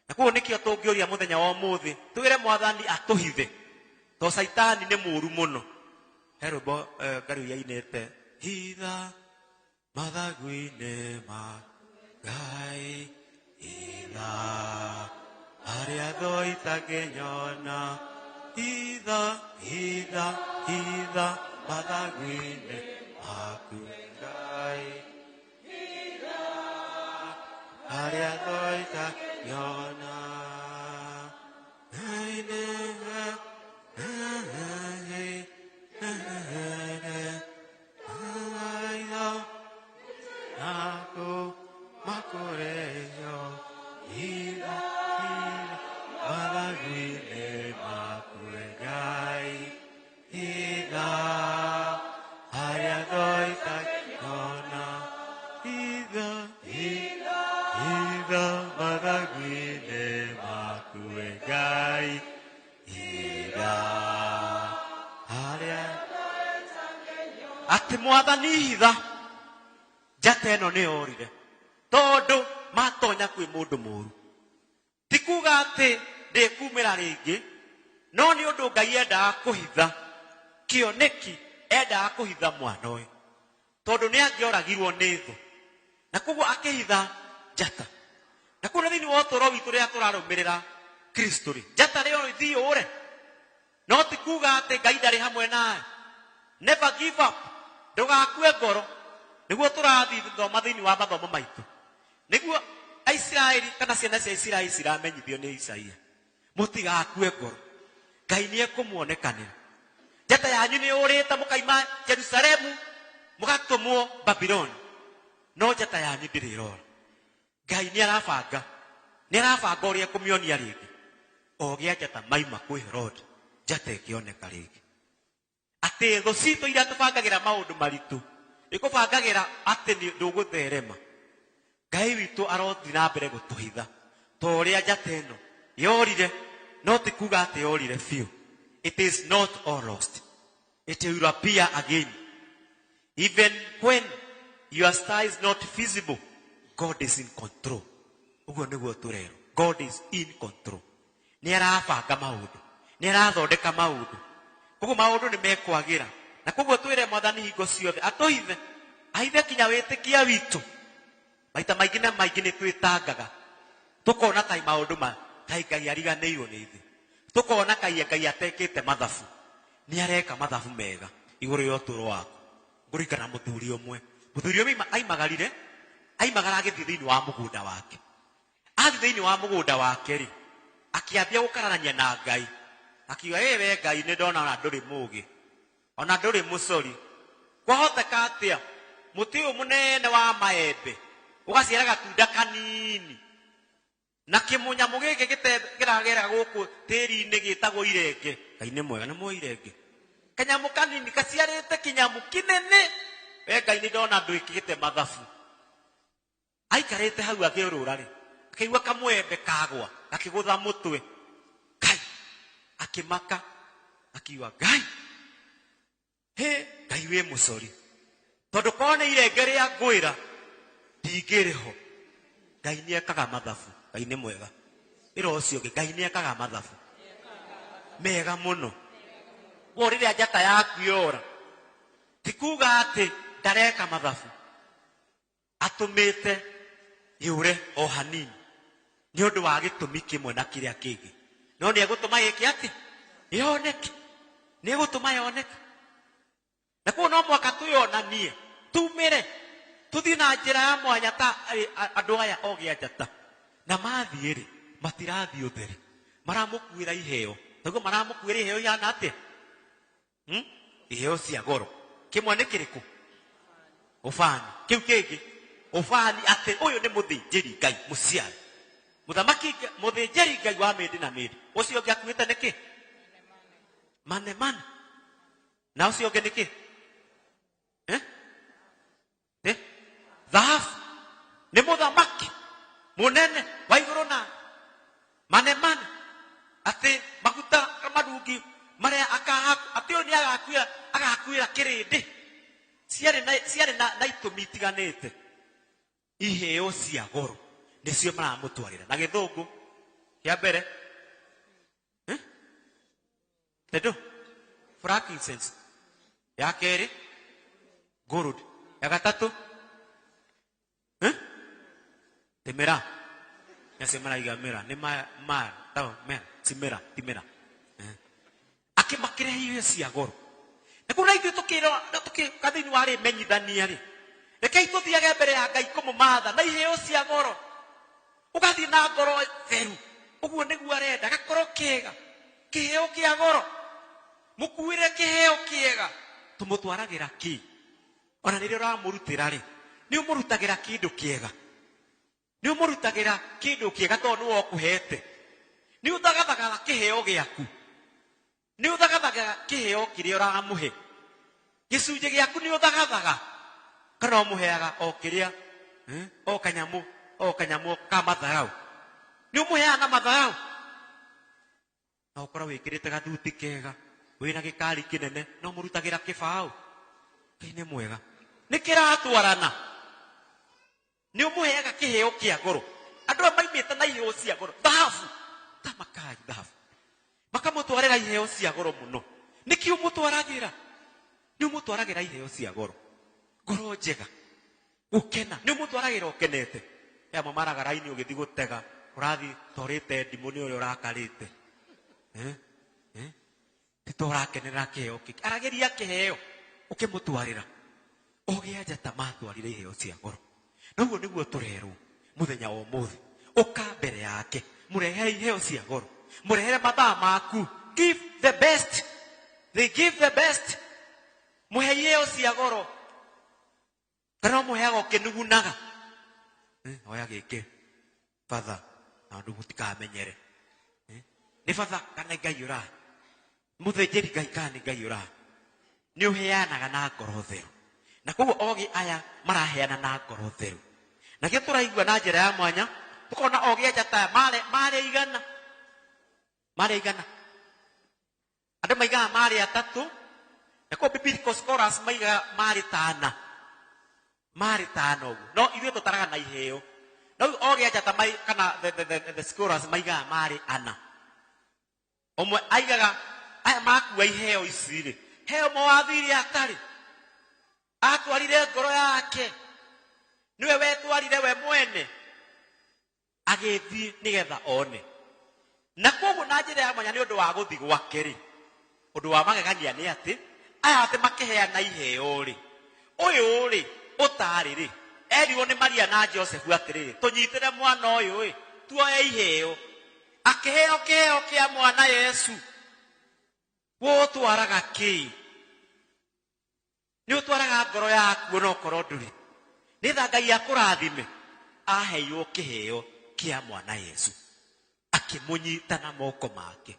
Na koguo nĩkĩo tũngĩũria mũthenya wa ũmũthĩ, twĩre Mwathani atũhithe, tondũ Caitani nĩ mũũru mũno. He rwĩmbo Ngarũ yainĩte, hitha mathagu-inĩ ma Ngai, hitha harĩa thũ itangĩnyona, hitha, hitha, hitha mathagu-inĩ maku Ngai, hitha harĩa thũ itangĩnyona. Atĩ Mwathani hitha njata ĩno nĩ yorire tondũ matonya kwĩ mũndũ mũũru. Ti kuga atĩ ndĩkumĩra rĩngĩ, no nĩ ũndũ Ngai endaga kũhitha kĩoneki, endaga kũhitha mwana ũyũ tondũ nĩ angĩoragirwo nĩ thũ, na koguo akĩhitha njata. Na koguo thĩinĩ wa ũtũũro witũ rĩrĩa tũrarũmĩrĩra Kristo rĩ, njata rĩo ĩthiĩ yũre, no ti kuga atĩ Ngai ndarĩ hamwe nawe. Never give up, ndũgakue ngoro. Nĩguo tũrathiĩ thoma thĩinĩ wa mathomo maitũ, nĩguo Aisiraeli kana ciana cia Isiraeli ciramenyithio nĩ Isaia, mũtigakue ngoro, Ngai nĩ ekũmuonekanĩra. Njata yanyu nĩ yũrĩte mũkaima Jerusalemu mũgatũmwo Babiloni, no njata yanyu ndĩrĩ ĩrora. Ngai nĩ arabanga, nĩ arabanga ũrĩa ekũmĩonia rĩngĩ. Ogĩa njata maima kwĩ Herode, njata ĩkĩoneka rĩngĩ. Atĩ thũ citũ iria tũbangagĩra maũndũ maritũ, ĩkũbangagĩra atĩ nĩ ndũgũtherema. Ngai witũ arothiĩ na mbere gũtũhitha ta ũrĩa njata ĩno yorire, no ti kuga atĩ yorire biũ. It is not all lost. It will appear again. Even when your star is not visible, God is in control. Ũguo nĩguo tũrerwo. God is in control. Nĩ arabanga maũndũ, nĩ arathondeka maũndũ, koguo maũndũ nĩ mekwagĩra. Na koguo twĩre Mwathani hingo ciothe atũhithe, ahithe kinya wĩtĩkia witũ. Maita maingĩ na maingĩ nĩ twĩtangaga, tũkona kai maũndũ ma kai Ngai ariganĩirwo nĩ ithuĩ, tũkona kai Ngai atekĩte mathabu. Nĩ areka mathabu mega igũrũ rĩa ũtũũro waku. Ngũririkana mũthuri ũmwe, mũthuri ũmwe aimagarire, aimagara agĩthiĩ thĩinĩ wa mũgũnda wake. Athiĩ thĩinĩ wa mũgũnda wake rĩ, akĩambia gũkararania na Ngai, akiuga, ĩ we Ngai, nĩ ndona ona ndũrĩ mũũgĩ, ona ndũrĩ mũcori. Kwahoteka atĩa mũtĩ ũyũ mũnene wa maembe ũgaciara gatunda kanini, na kĩmũnyamũ gĩkĩ kĩragera gũkũ tĩri-inĩ gĩtagwo irenge. Ngai nĩ mwega, nĩ mũĩ irenge. Kanyamũ kanini gaciarĩte kĩnyamũ kĩnene. We Ngai, nĩ ndona ndwĩkĩte mathabu. Aikarĩte hau akĩũrũra rĩ, akĩigua kamwembe kagwa gakĩgũtha mũtwe. Kai akĩmaka, akiuga, Ngai, hĩ Ngai wĩ mũcori, tondũ korwo nĩ irenge rĩa ngwĩra ndingĩrĩ ho. Ngai nĩ ekaga mathabu. Ngai nĩ mwega. Ĩra ũcio ũngĩ, Ngai nĩ ekaga mathabu mega mũno. Wo rĩrĩa njata yaku yora, ti kuga atĩ ndareka mathabu, atũmĩte yũre o hanini nĩ ũndũ wa gĩtũmi kĩmwe na kĩrĩa kĩngĩ, no nĩ egũtũma ĩke atĩ yoneke, nĩ egũtũma yoneke. Na koguo no mũhaka twĩonanie, tumĩre, tũthiĩ na njĩra ya mwanya ta andũ aya ogĩ a njata. Na mathiĩ rĩ, matirathiĩ ũtheri, maramũkuĩra iheo. Naguo maramũkuĩra iheo ihana atĩa? Iheo cia goro. Kĩmwe nĩ kĩrĩkũ? Ũbani. Kĩu kĩngĩ, ũbani, atĩ ũyũ nĩ mũthĩnjĩri Ngai mũciari, mũthamaki, mũthĩnjĩri Ngai wa mĩndĩ na mĩndĩ. Ũcio ũngĩ akuĩte nĩ kĩ? Manemane. Na ũcio ũngĩ nĩ kĩ? Eh? Eh? Thahabu. Nĩ mũthamaki mũnene wa igũrũ na manemane, atĩ maguta marungi marĩa akahakwo, atĩ ũyũ nĩ agakuĩra, agakuĩra kĩrĩndĩ. Ciarĩ na itũmi itiganĩte. Iheo cia goro nĩcio maramũtwarĩra. Na gĩthũngũ kĩa mbere, eh? Tendo frankincense, ya kerĩ gold, ya gatatũ, eh? Timera. Nyacio maraiga mĩra nĩ ma tao mera ti mĩra ti mĩra, eh? Akĩmakĩrehe iheo cia goro. Na kũu na ithuĩ tũkĩrwo tũkĩka thĩinĩ wa rĩmenyithania rĩ, rekei tũthiage mbere ya Ngai kũmũmatha na iheo cia goro. Ũgathiĩ na ngoro theru, ũguo nĩguo arenda, gakoro kega, kĩheo kĩa goro, mũkuĩre kĩheo kĩega. Tũmũtwaragĩra kĩ? Ona rĩrĩa ũramũrutĩra rĩ, nĩ ũmũrutagĩra kĩndũ kĩega, nĩ ũmũrutagĩra kĩndũ kĩega tondũ nĩwe ũkũhete. Nĩ ũthagathagaga kĩheo gĩaku, nĩ ũthagathagaga kĩheo kĩrĩa ũramũhe, gĩcunjĩ gĩaku nĩ ũthagathaga, kana ũmũheaga o kĩrĩa, o kanyamũ, o kanyamũ ka matharau. Nĩ ũmũheaga na matharau, na ũkorwo wĩkĩrĩte gathuti kega, wĩna gĩkari kĩnene, no mũrutagĩra kĩbaũ. Ngai nĩ mwega, nĩ kĩratwarana. Nĩ ũmũheaga kĩheo kĩa goro. Andũ aya maimĩte na iheo cia goro, thahabu, ta makai thahabu, makamũtwarĩra iheo cia goro mũno. Nĩkĩ ũmũtwaragĩra? Nĩ ũmũtwaragĩra iheo cia goro, ngoro njega, gũkena. Nĩ ũmũtwaragĩra ũkenete. He amwe maraga raini ũgĩthiĩ gũtega, ũrathiĩ torĩte ndimũ nĩ ũrĩa ũrakarĩte. Eh? Eh? Ti to ũrakenerera kĩheo kĩngĩ. Aragĩria kĩheo ũkĩmũtwarĩra. Ogĩ a njata matwarire iheo cia goro. Na ũguo nĩguo tũrerwo mũthenya wa ũmũthĩ. Ũka mbere yake, mũrehere iheo cia goro, mũrehere mathaa maku. Give the best. They give the best. Mũhe iheo cia goro. Kana ũmũheaga ũkĩnugunaga. Oya gĩkĩ, batha, na andũ mũtikamenyere. Nĩ batha kana Ngai ũrahe? Mũthĩnjĩri Ngai kana nĩ Ngai ũrahe? Nĩ ũheanaga na ngoro theru. Na koguo ogĩ aya maraheana na ngoro theru. Na kĩo tũraigua na njĩra ya mwanya, tũkona ogĩ a njata aya marĩ igana. Marĩ igana. Andũ maigaga marĩ atatũ, Na kwa biblical scholars maiga marĩ tana. Marĩ tana ũguo. No ithuĩ tũtaraga na iheo. No ogĩ a njata mai kana the scholars maigaga marĩ ana. Ũmwe aigaga aya makua iheo ici rĩ, he ũmwe wathire atarĩ. Atwarire ngoro yake. Niwe wetwarire we mwene. Agĩthiĩ nĩgetha one. Na koguo na njĩra ya mwanya nĩ ũndũ wa gũthiĩ gwake rĩ, ũndũ wa magegania nĩ atĩ aya atĩ makĩheana iheo rĩ, ũyũ rĩ ũtarĩ rĩ, erirwo nĩ Maria na Joseph atĩrĩrĩ, tũnyitĩre mwana ũyũ ĩ, tuoe iheo. Akĩheo kĩheo kĩa mwana Yesu. Wũtwaraga kĩ? Nĩ ũtwaraga ngoro yaku onokorwo ndũrĩ. Nĩgetha Ngai akũrathime, aheirwo kĩheo kĩa mwana Yesu. Akĩmũnyita na moko make.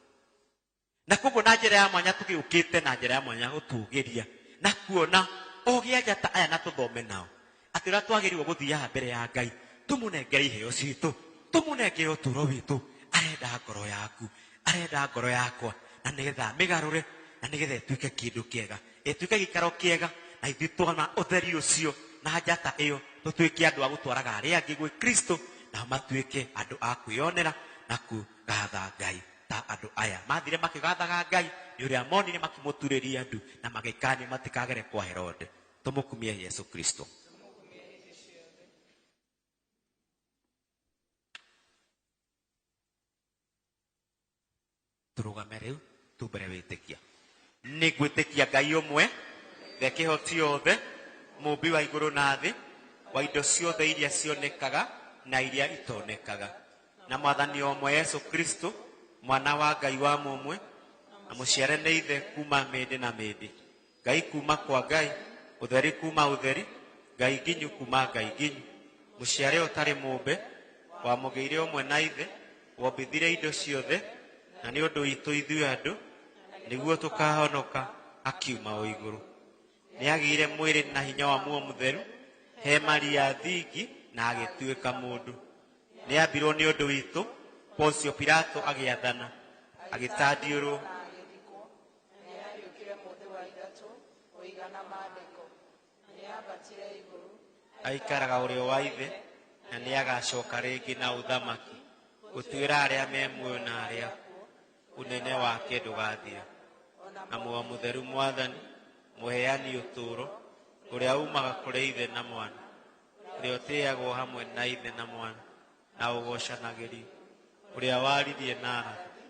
Na koguo na njĩra ya mwanya tũgĩũkĩte na njĩra ya mwanya gũtũgĩria na kuona ogĩ a njata aya na tũthome nao atĩ ũrĩa twagĩrĩirwo gũthiaga mbere ya Ngai tũmũnengere iheo citũ, tũmũnengere ũtũũro witũ. Arenda ngoro yaku, arenda ngoro yakwa, na nĩgetha mĩgarũre, na nĩgetha ĩtuĩke kĩndũ kĩega, ĩtuĩke gĩikaro kĩega, na ithuĩ tuona ũtheri ũcio na njata ĩyo tũtuĩke andũ a gũtwaraga arĩa angĩ gwĩ Kristo, nao matuĩke andũ a kwĩyonera na kũgatha Ngai ta andũ aya mathire makĩgathaga Ngai nĩ ũrĩa monire makĩmũturĩria ndu na magĩkanio matikagere kwa Herode. Tũmũkumie Yesu Kristo. Tũrũgame rĩu tumbere wĩtĩkia. Nĩ ngwĩtĩkia Ngai ũmwe, the kĩhoti othe, mũmbi wa igũrũ na thĩ, wa indo ciothe iria cionekaga na iria itonekaga, na mwathani ũmwe Yesu Kristo, mwana wa Ngai wa mũmwe, na mũciare nĩ ithe kuma mĩndĩ na mĩndĩ, Ngai kuma kwa Ngai, ũtheri kuma ũtheri, Ngai nginyu kuma Ngai nginyu, mũciare ũtarĩ mũmbe, wamũgĩire ũmwe na ithe, wombithire indo ciothe, na nĩ ũndũ witũ ithuĩ andũ, nĩguo tũkahonoka akiuma o igũrũ. Nĩagĩire mwĩrĩ na hinya wa muoyo mũtheru, he Maria thingi na agĩtuĩka mũndũ. Nĩambirwo nĩ ũndũ witũ, Pontio Pilato agĩathana, agĩtandiũrwo, aikaraga ũrĩo wa ithe, na nĩagacoka rĩngĩ na ũthamaki, gũtuĩra arĩa me muoyo na arĩa akuũ, ũnene wake ndũgathira. Na muoyo mũtheru mwathani, mũheani ũtũũro, ũrĩa umaga kũrĩ ithe na mwana, ũrĩa ũtĩĩagwo hamwe na ithe na mwana, na ũgocanagĩrio, ũrĩa waririe na arathi,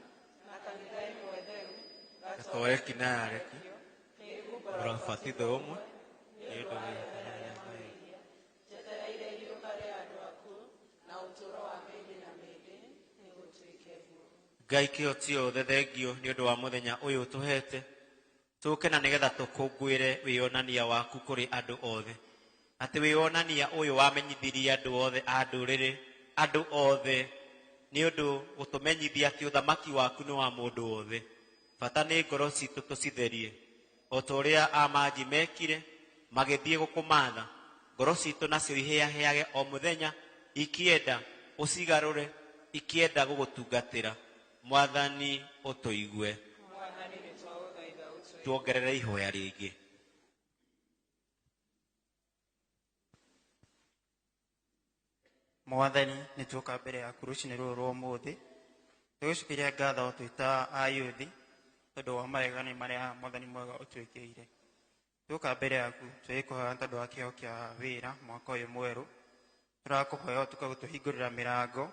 gatoreki na yareki, ũrabatitho ũmwe nĩ ũndũ wa mehia. Ngai kĩhoti othe thengio nĩ ũndũ wa mũthenya ũyũ ũtũhete, tũke na nĩgetha tũkũngũĩre wĩyonania waku kũrĩ andũ othe, atĩ wĩyonania ũyũ wamenyithirie andũ othe a ndũrĩrĩ, andũ othe, nĩ ũndũ gũtũmenyithia atĩ ũthamaki waku nĩ wa mũndũ wothe. Bata nĩ ngoro citũ tũcitherie, o ta ũrĩa amanji mekire magĩthiĩ gũkũmatha, ngoro citũ nacio ihĩahĩage o mũthenya, ikienda ũcigarũre, ikienda gũgũtungatĩra. Mwathani ũtũigue. Tuongerere ihoya rĩngĩ. Mwathani nĩ tuoka mbere yaku rũcinĩ rũrũ rwa ũmũthĩ, tũgũcokeria ngatho twĩ ta ayuthi tondũ wa maregani marĩa mwathani mwega ũtwĩkĩire. Tuoka mbere yaku tũgĩkũhoya tondũ wa kĩheo kĩa wĩra mwaka ũyũ mwerũ, tũrakũhoya ũtuĩke gũtũhingũrĩra mĩrango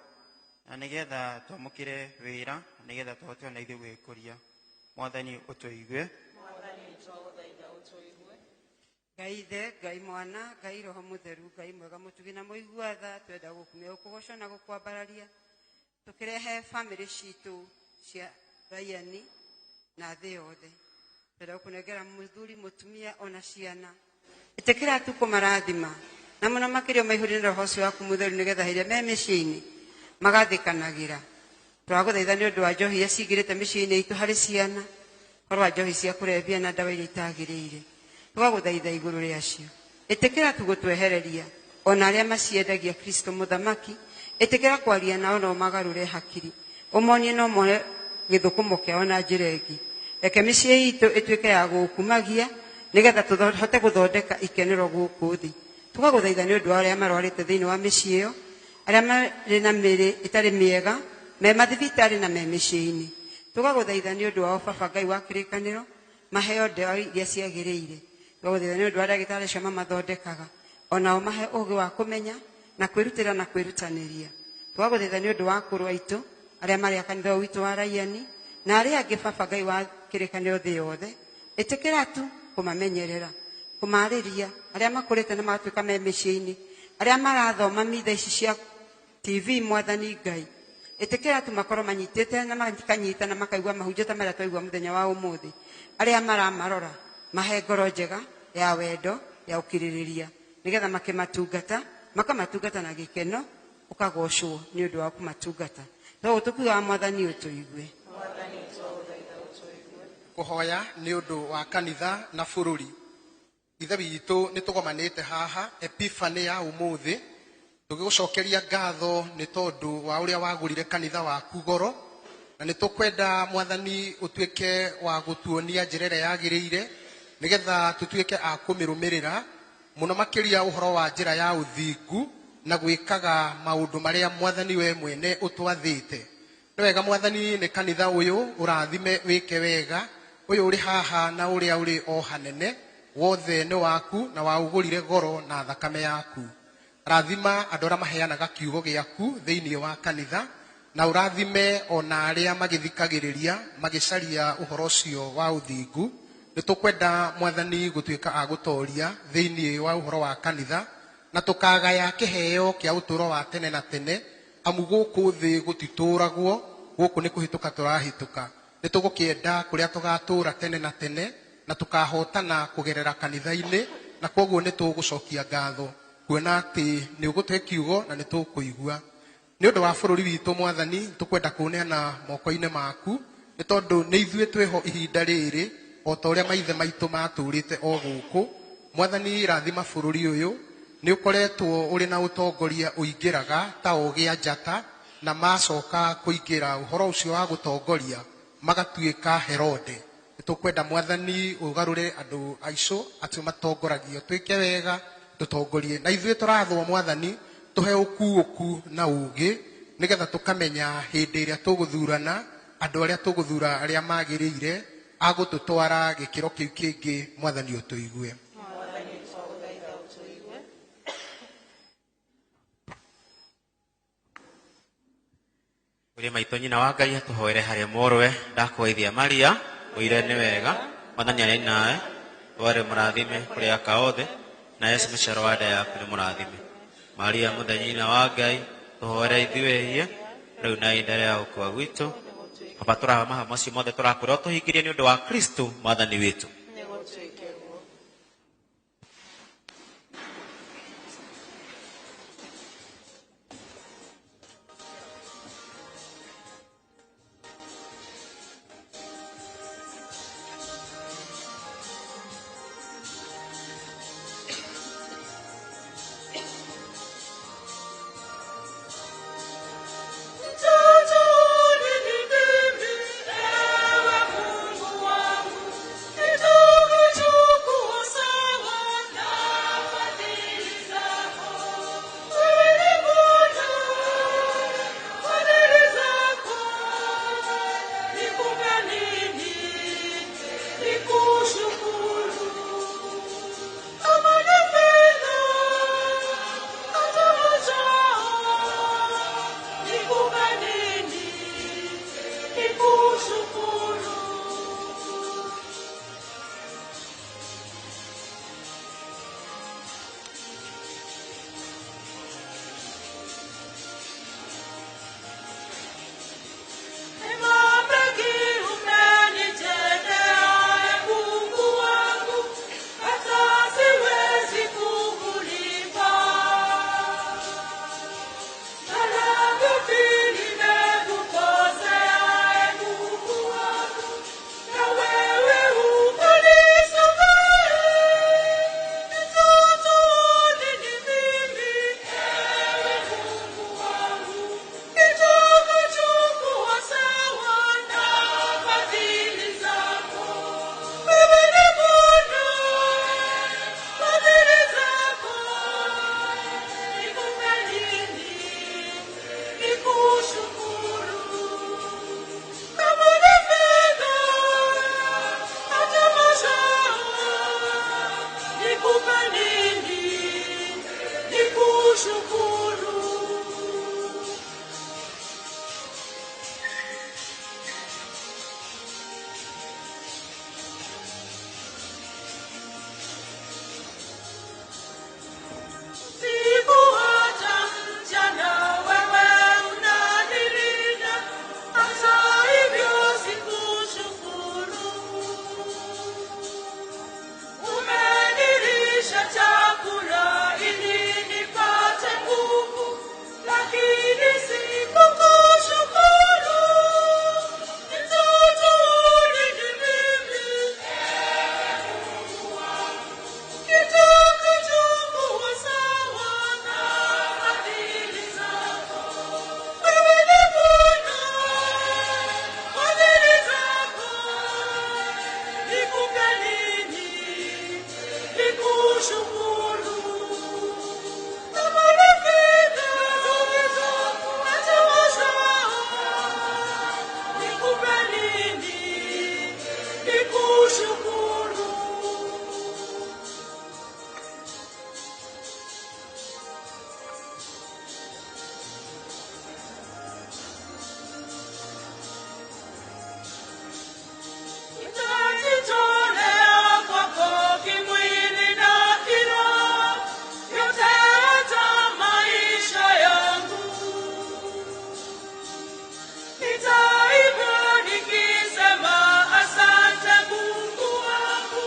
na nĩgetha twamũkĩre wĩra na nĩgetha tũhote ona ithuĩ gwĩkũria. Mwathani ũtũigue. Ngai ithe, Ngai mwana, Ngai roho mũtheru, Ngai mwega mũtugi na mũigua tha, twenda gũkumia gũkũgoca na gũkwambararia, tũkĩrehe bamĩrĩ citũ cia raiani na thĩ yothe. Twenda gũkũnengera mũthuri, mũtumia ona ciana. Ĩtĩkĩra tu kũmarathima na mũno makĩria maihũrĩre na roho ũcio waku mũtheru nĩgetha hĩndĩ ĩrĩa me mĩciĩ-inĩ magathĩkanagĩra. Tũragũthaitha nĩ ũndũ wa njohi iria cingĩrĩte mĩciĩ-inĩ itũ harĩ ciana, ũhoro wa njohi cia kũrebia na ndawa iria itagĩrĩire. Tũgagũthaitha igũrũ rĩacio. Ĩtĩkĩra tu gũtwehereria ona arĩa maciendagia Kristo mũthamaki, ĩtĩkĩra kwaria nao no magarũre hakiri, ũmonie no mone gĩthũkũmo kĩao na njĩra ĩngĩ. Reke mĩciĩ itũ ĩtuĩke ya gũkumagia nĩgetha tũhote gũthondeka ikenero gũkũ thĩ. Tũgagũthaitha nĩ ũndũ wa arĩa marwarĩte thĩinĩ wa mĩciĩ ĩyo, arĩa marĩ na mĩĩrĩ ĩtarĩ mĩega, me mathibitarĩ na me mĩciĩ-inĩ. Tũgagũthaitha nĩ ũndũ wao Baba Ngai wa kĩrĩkanĩro, maheo ndawa iria ciagĩrĩire. Tũgagũthaitha nĩ ũndũ wa ndagĩtarĩ acio mamathondekaga, onao mahe ũgĩ wa kũmenya na kwĩrutĩra na kwĩrutanĩria. Tũgagũthaitha nĩ ũndũ wa akũrũ aitũ arĩa marĩ a kanitha ũyũ witũ wa Raiani na arĩa angĩ Baba Ngai wa kĩrĩkanĩro thĩ yothe, ĩtĩkĩra tu kũmamenyerera, kũmarĩria arĩa makũrĩte na magatuĩka me mĩciĩ-inĩ, arĩa marathoma mitha ici cia TV. Mwathani Ngai, ĩtĩkĩra tu makorwo manyitĩte na makanyita na makaigua mahunjio ta marĩa twaigua mũthenya wa ũmũthĩ. Arĩa maramarora mahe ngoro njega ya wendo ya ũkirĩrĩria, nĩgetha makĩmatungata makamatungata na gĩkeno, ũkagocwo nĩ ũndũ wa kũmatungata. No tũkiugaga Mwathani ũtũigue. Kũhoya nĩ ũndũ wa kanitha na bũrũri. Ithe witũ, nĩ tũgomanĩte haha Epiphany ya ũmũthĩ tũgĩgũcokeria ngatho nĩ tondũ wa ũrĩa wagũrire kanitha waku goro, na nĩ tũkwenda Mwathani ũtuĩke wa gũtuonia njĩra ĩrĩa yagĩrĩire nĩgetha tũtuĩke a kũmĩrũmĩrĩra mũno makĩria ũhoro wa njĩra ya ũthingu na gwĩkaga maũndũ marĩa Mwathani we mwene ũtwathĩte. Nĩ wega Mwathani nĩ kanitha ũyũ ũrathime wĩke wega, ũyũ ũrĩ haha na ũrĩa ũrĩ o hanene wothe nĩ waku na waũgũrire goro na thakame yaku. Rathima andũ arĩa maheanaga kiugo gĩaku thĩinĩ wa kanitha, na ũrathime ona arĩa magĩthikagĩrĩria magĩcaria ũhoro ũcio wa ũthingu. Nĩ tũkwenda Mwathani gũtuĩka a gũtoria thĩinĩ wa ũhoro wa kanitha, na tũkagaya kĩheo kĩa ũtũũro wa tene na tene, amu gũkũ thĩ gũtitũũragwo, gũkũ nĩ kũhĩtũka tũrahĩtũka. Nĩ tũgũkĩenda kũrĩa tũgatũũra tene na tene na tũkahotana kũgerera kanitha-inĩ, na kwoguo nĩ tũgũcokia ngatho kuona atĩ nĩ ũgũtũhe kiugo na nĩ tũkũigua. Nĩ ũndũ wa bũrũri witũ Mwathani, tũkwenda kũũneana moko-inĩ maku, nĩ tondũ nĩ ithuĩ twĩho ihinda rĩrĩ o ta ũrĩa maithe maitũ matũũrĩte o gũkũ. Mwathani, rathima bũrũri ũyũ, nĩ ũkoretwo ũrĩ na ũtongoria ũingĩraga ta ũgĩa njata, na macoka kũingĩra ũhoro ũcio wa gũtongoria magatuĩka Herode. Nĩ tũkwenda Mwathani ũgarũre andũ aicio acio matongoragio, twĩke wega tũtongorie, na ithuĩ tũrathwo Mwathani tũhe ũkuũku na ũũgĩ, nĩgetha tũkamenya hĩndĩ ĩrĩa tũgũthurana andũ arĩa tũgũthura arĩa magĩrĩire a gũtũtwara gĩkĩro kĩu kĩngĩ. Mwathani ũtũigue. Ũrĩa maitũ nyina wa Ngai atũhoere harĩ mũrũwe ndakũgeithia Maria, ũire nĩ wega, Mwathani arĩ nawe, warĩ mũrathime kũrĩ aka othe, na Yesu mũciaro wa nda yaku nĩ mũrathime. Maria mũthenya nyina wa Ngai, tũhoere ithuĩ ehia, rĩu na ihinda rĩa gũkua gwitũ. Baba, tũrahoya mahoya macio mothe tũrakwĩra ũtũhingĩrie nĩ ũndũ wa Kristo Mwathani witũ. Mtoto ni dhambi, ewe Mungu wangu, Nitaimba nikisema asante Mungu wangu,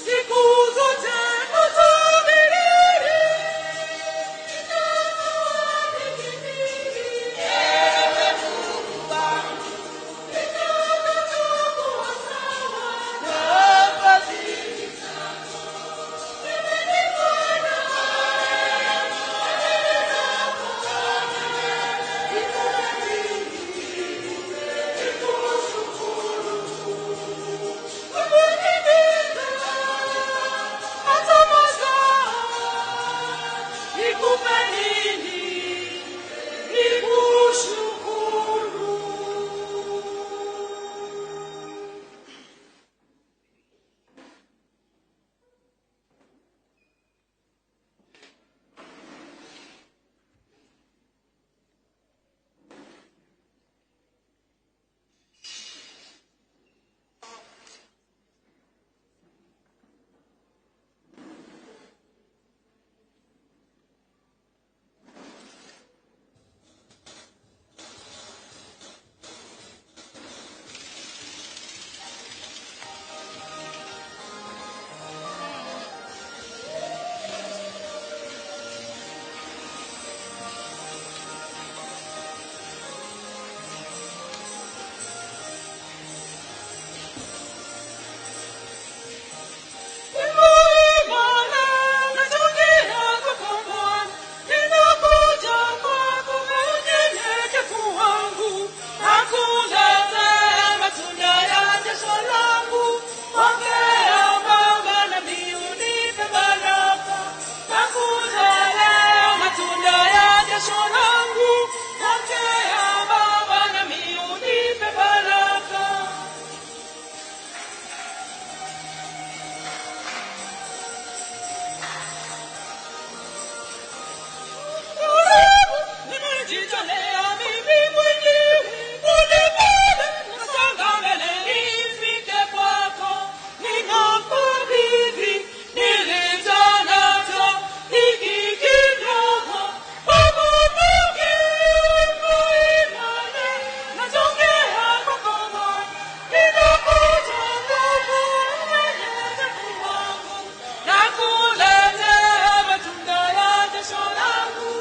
siku zote natabiri. Nitakuwa nikikiri, ewe Mungu wangu, nitakachokuwa sawa na fadhili zako. Wewe ni Bwana, fadhili zako nikupe nini? Nikushukuru. Baba na mimi unipe baraka. Nimejitolea mimi mwenyewe, polepole nasonga mbele nifike kwako. Ninakabidhi nilicho nacho, hiki kidogo. Baba, pokea kwa imani, nasongea kwako Bwana. Ninakuja nguvu, unyenyekevu wangu, nakuletea matunda ya jasho langu.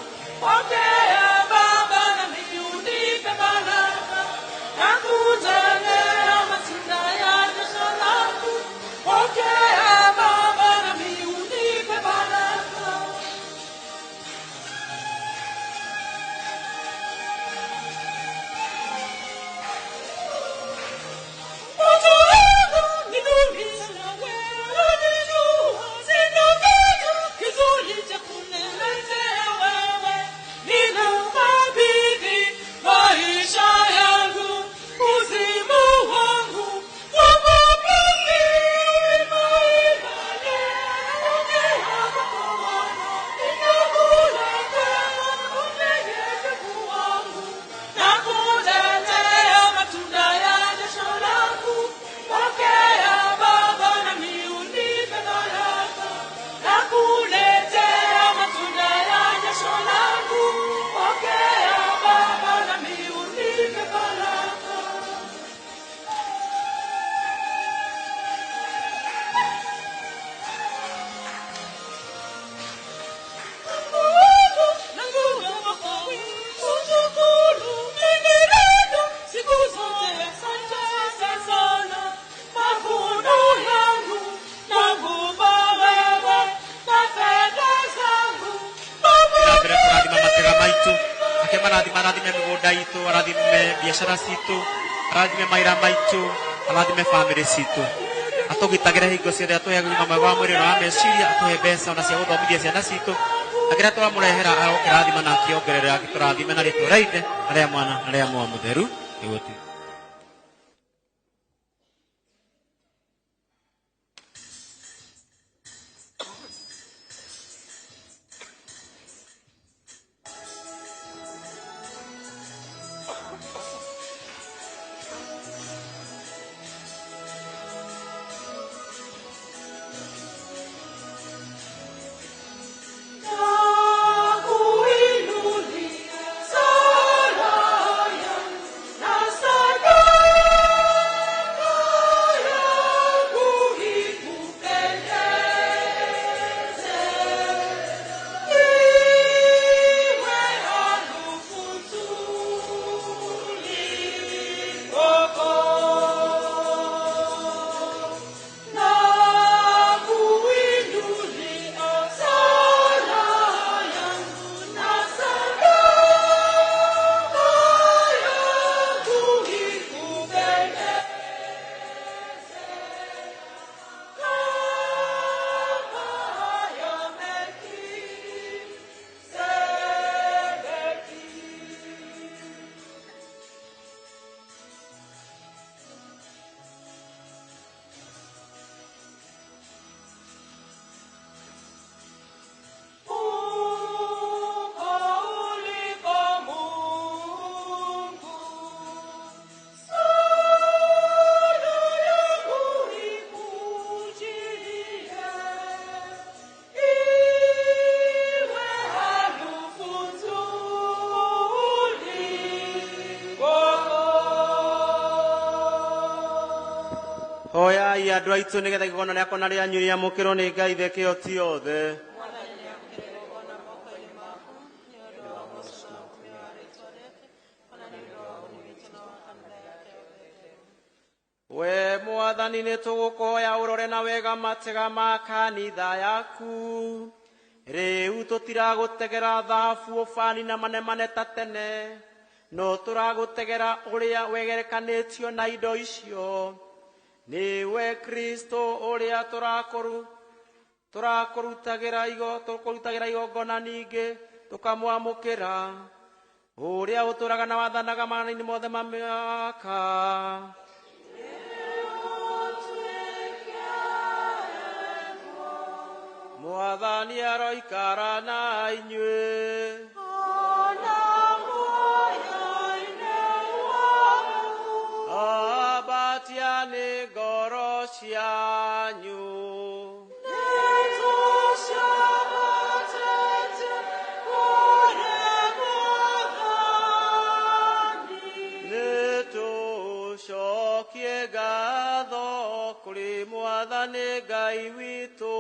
Pokea Baba na mimi unipe baraka. Nakutolea matunda ya jasho langu. Pokea Baba na mimi unipe baraka. Moto wangu ni nuru sana, wewe unijua. Sina kitu kizuri cha kuniletea wewe. Ninakabidhi maisha yangu, uzima wangu. Baba, pokea imani, pokea kwako Bwana. Ninakuletea unyenyekevu wangu. Nakuletea matunda ya jasho langu. Pokea Baba na mimi unipe baraka. Nakuletea matunda ya jasho langu. Pokea Baba na mimi unipe baraka. Mbere kũrathima matega maitũ, akĩmarathima, arathime mĩgũnda itũ, arathime biacara citũ, arathime mawĩra maitũ, arathime bamĩrĩ citũ, atũgitagĩre hingo ciothe, atũhe ũgima mwega wa mwĩrĩ na wa meciria, atũhe mbeca ona cia gũthomithia ciana citũ, na kĩrĩa tũramũrehera arokĩrathima na akĩongerere, agĩtũrathime na rĩtwa rĩa Ithe na rĩa Mwana na rĩa Muoyo Mũtheru. Nĩguo tu. Nakuinulia sala yangu. Hoyai andũ aitũ nĩgetha igongona rĩakwa na rĩanyu rĩamũkĩrwo nĩ Ngai Ithe kĩhoti yothe. We Mwathani nĩ tũgũkũhoya ũrore na wega matega ma kanitha yaku. Rĩu tũtiragũtegera thahabu, ũbani na manemane ta tene, no tũragũtegera ũrĩa wegerekanĩtio na indo icio. Nĩwe Kristo ũrĩa tũrakũrutagĩra tũkũrutagĩra igongona ningĩ tũkamwamũkĩra, ũrĩa ũtũũraga na wathanaga maathani mothe ma mĩaka. Mwathani aroikara na inyuĩ. Ambatia nĩ ngoro cianyu. Nĩtũcokie ngatho kũrĩ Mwathani Ngai witũ.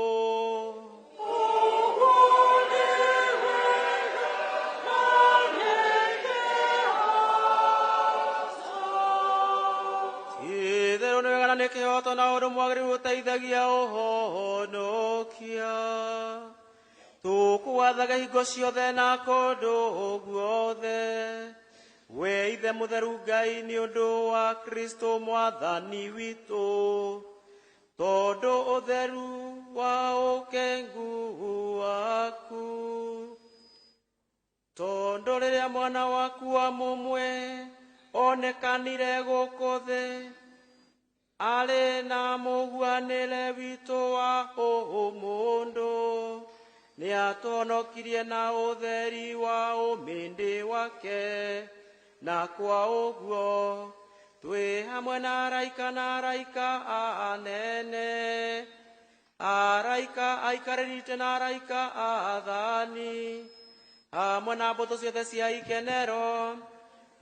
Itherũ nĩ wega na nĩ kĩhooto na ũndũ mwagĩrĩru ũteithagia ũhonokia. Tũkũgwathaga hingo ciothe na kũndũ guothe, we Ithe mũtheru Ngai, nĩ ũndũ wa Kristo Mwathani witũ, tondũ ũtheru wa ũkengu waku. Tondũ rĩrĩa mwana waku wa mũmwe onekanire gũkũ thĩ, arĩ na mũguanĩre witũ wa ũmũndũ, nĩatũhonokirie na ũtheri wa ũmĩndĩ wake, na kwa ũguo twĩ hamwe na araika na araika anene, araika aikarĩrite na araika athani, hamwe na mbũtũ ciothe cia ikenero,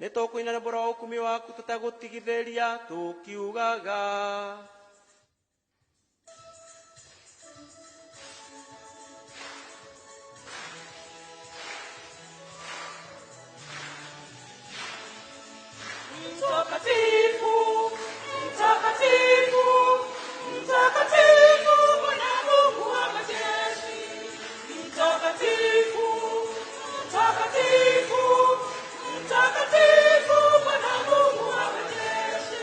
nĩ tũkũina rwĩmbo rwa ũkumio waku tũtegũtigithĩria tũkiugaga. Mtakatifu, mtakatifu, mtakatifu Bwana Mungu wa majeshi. Mtakatifu, mtakatifu, mtakatifu Bwana Mungu wa majeshi.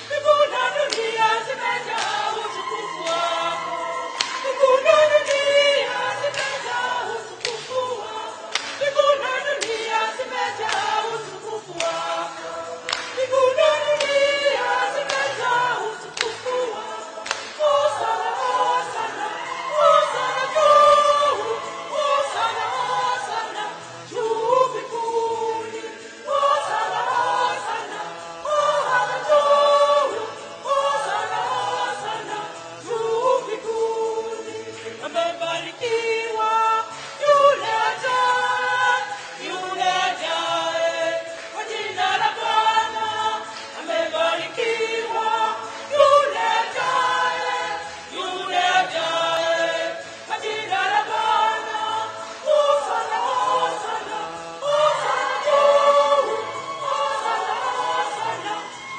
Mbingu na dunia zimejaa utukufu wako. Mbingu na dunia zimejaa utukufu wako. Mbingu na dunia zimejaa utukufu wako. Mbingu na dunia zimejaa utukufu wako. Hosana, hosana, hosana juu. Hosana, hosana juu mbinguni. Hosana, hosana, hosana juu. Hosana, hosana juu mbinguni. Amebarikiwa yule ajaye, yule ajaye kwa jina la Bwana. Amebarikiwa yule ajaye, yule ajaye kwa jina la Bwana. Hosana, hosana, hosana juu. Hosana, hosana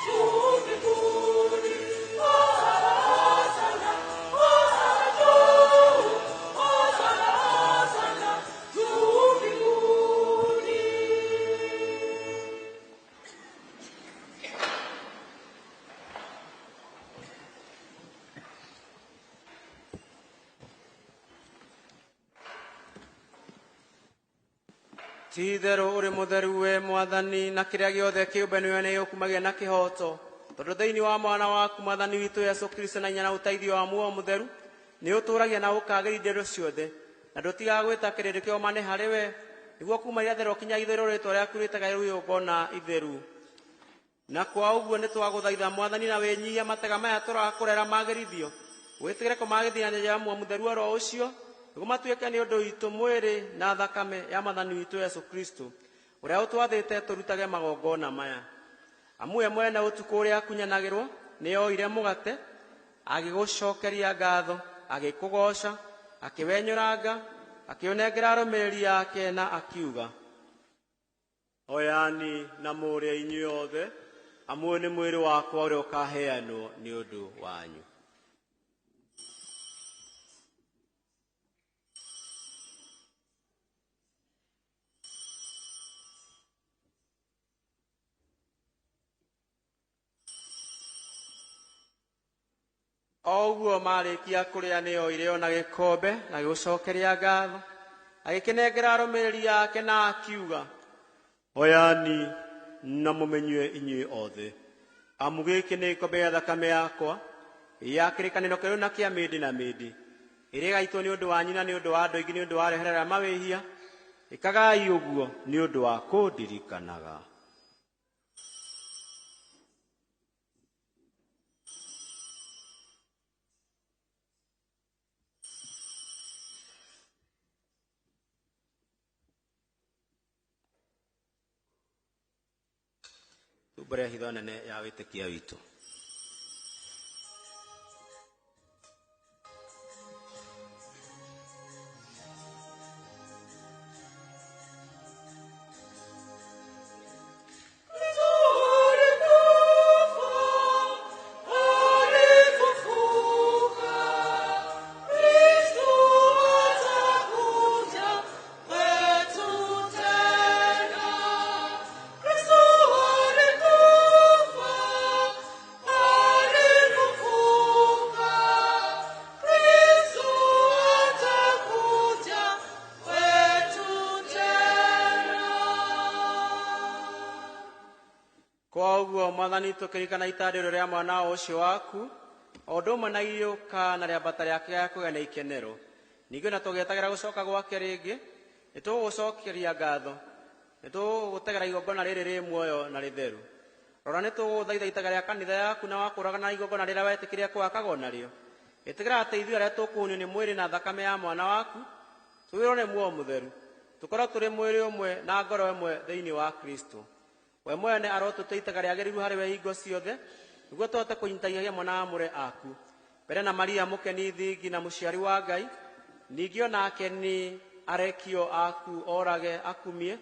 juu mbinguni. Hosana, hosana, hosana juu. Hosana, hosana juu mbinguni. Ti itherũ ũrĩ mũtheru we Mwathani, na kĩrĩa gĩothe kĩũmbe nĩwe nĩũkumagia na kĩhooto, tondũ thĩinĩ wa mwana waku Mwathani witũ Yesu Kristo na hinya na ũteithio wa muoyo mũtheru nĩ ũtũũragia na ũkaagĩrithia indo ciothe, na ndũtigaga gwĩta kĩrĩndĩ kĩomane harĩ we, nĩguo kuma irathĩro kinya ithũĩro rĩĩtwa rĩaku rĩĩtagwo igongona itheru. Na kwa ũguo nĩ twagũthaitha Mwathani na wĩnyihia matega maya tũrakũrera magĩrithio, wĩtĩkĩre kũmagĩrithia na njĩra ya muoyo mũtheru oro ũcio, nĩguo matuĩke nĩ ũndũ witũ mwĩrĩ na thakame ya Mwathani witũ Yesu Kristo, ũrĩa ũtwathĩte tũrutage magongona maya. Amu we mwene ũtukũ ũrĩa akunyanagĩrwo nĩ oire mũgate, Agĩgũcokeria ngatho, agĩkũgooca, akĩwenyũranga, akĩũnengera arũmĩrĩri ake na akiuga: Oyani na mũrĩe inyuĩ othe, amu ũyũ nĩ mwĩrĩ wakwa ũrĩa ũkaheanwo nĩ ũndũ wanyu. O ũguo marĩkia kũrĩa nĩ oire ona gĩkombe na gĩgũcokeria ngatho, agĩkĩnengera arũmĩrĩri ake na akiuga: Oyani na mũmenyue inyuĩ othe, amu gĩkĩ nĩ gĩkombe gĩa thakame yakwa ya kĩrĩkanĩro kĩerũ na kĩa mĩndĩ na mĩndĩ, ĩrĩa ĩgaitwo nĩ ũndũ wanyu na nĩ ũndũ wa andũ aingĩ nĩ ũndũ wa reherera mawĩhia. Ĩkagai ũguo nĩ ũndũ wa kũndirikanaga. Tumbũre hitho nene ya wĩtĩkia witũ. Koguo Mwathani, tũkĩririkana itandĩro rĩa mwana ũcio waku, o ũndũ ũmwe na iriũka na rĩambata rĩake rĩa kũgĩa na ikenero, ningĩ ona tũgĩetagĩra gũcoka gwake rĩngĩ, nĩ tũgũgũcokeria ngatho, nĩ tũgũgũtegera igongona rĩrĩ rĩ muoyo na rĩtheru. Rora, nĩ tũgũgũthaitha itega rĩa kanitha yaku na wakũraga na igongona rĩrĩa wetĩkĩria kũhakagwo narĩo. Ĩtĩkĩra atĩ ithuĩ arĩa tũkũhunio nĩ mwĩrĩ na thakame ya mwana waku, tũwĩrwo nĩ muoyo mũtheru, tũkorwo tũrĩ mwĩrĩ ũmwe na ngoro ĩmwe thĩinĩ wa Kristo. We mwene arotũtua itega rĩagĩrĩru harĩ we hingo ciothe, nĩguo tũhote kũnyitagia hamwe na aamũre aku, mbere na Maria mũkeni thingi na mũciari wa Ngai, ningĩ onake nĩ arekio aku orage akumie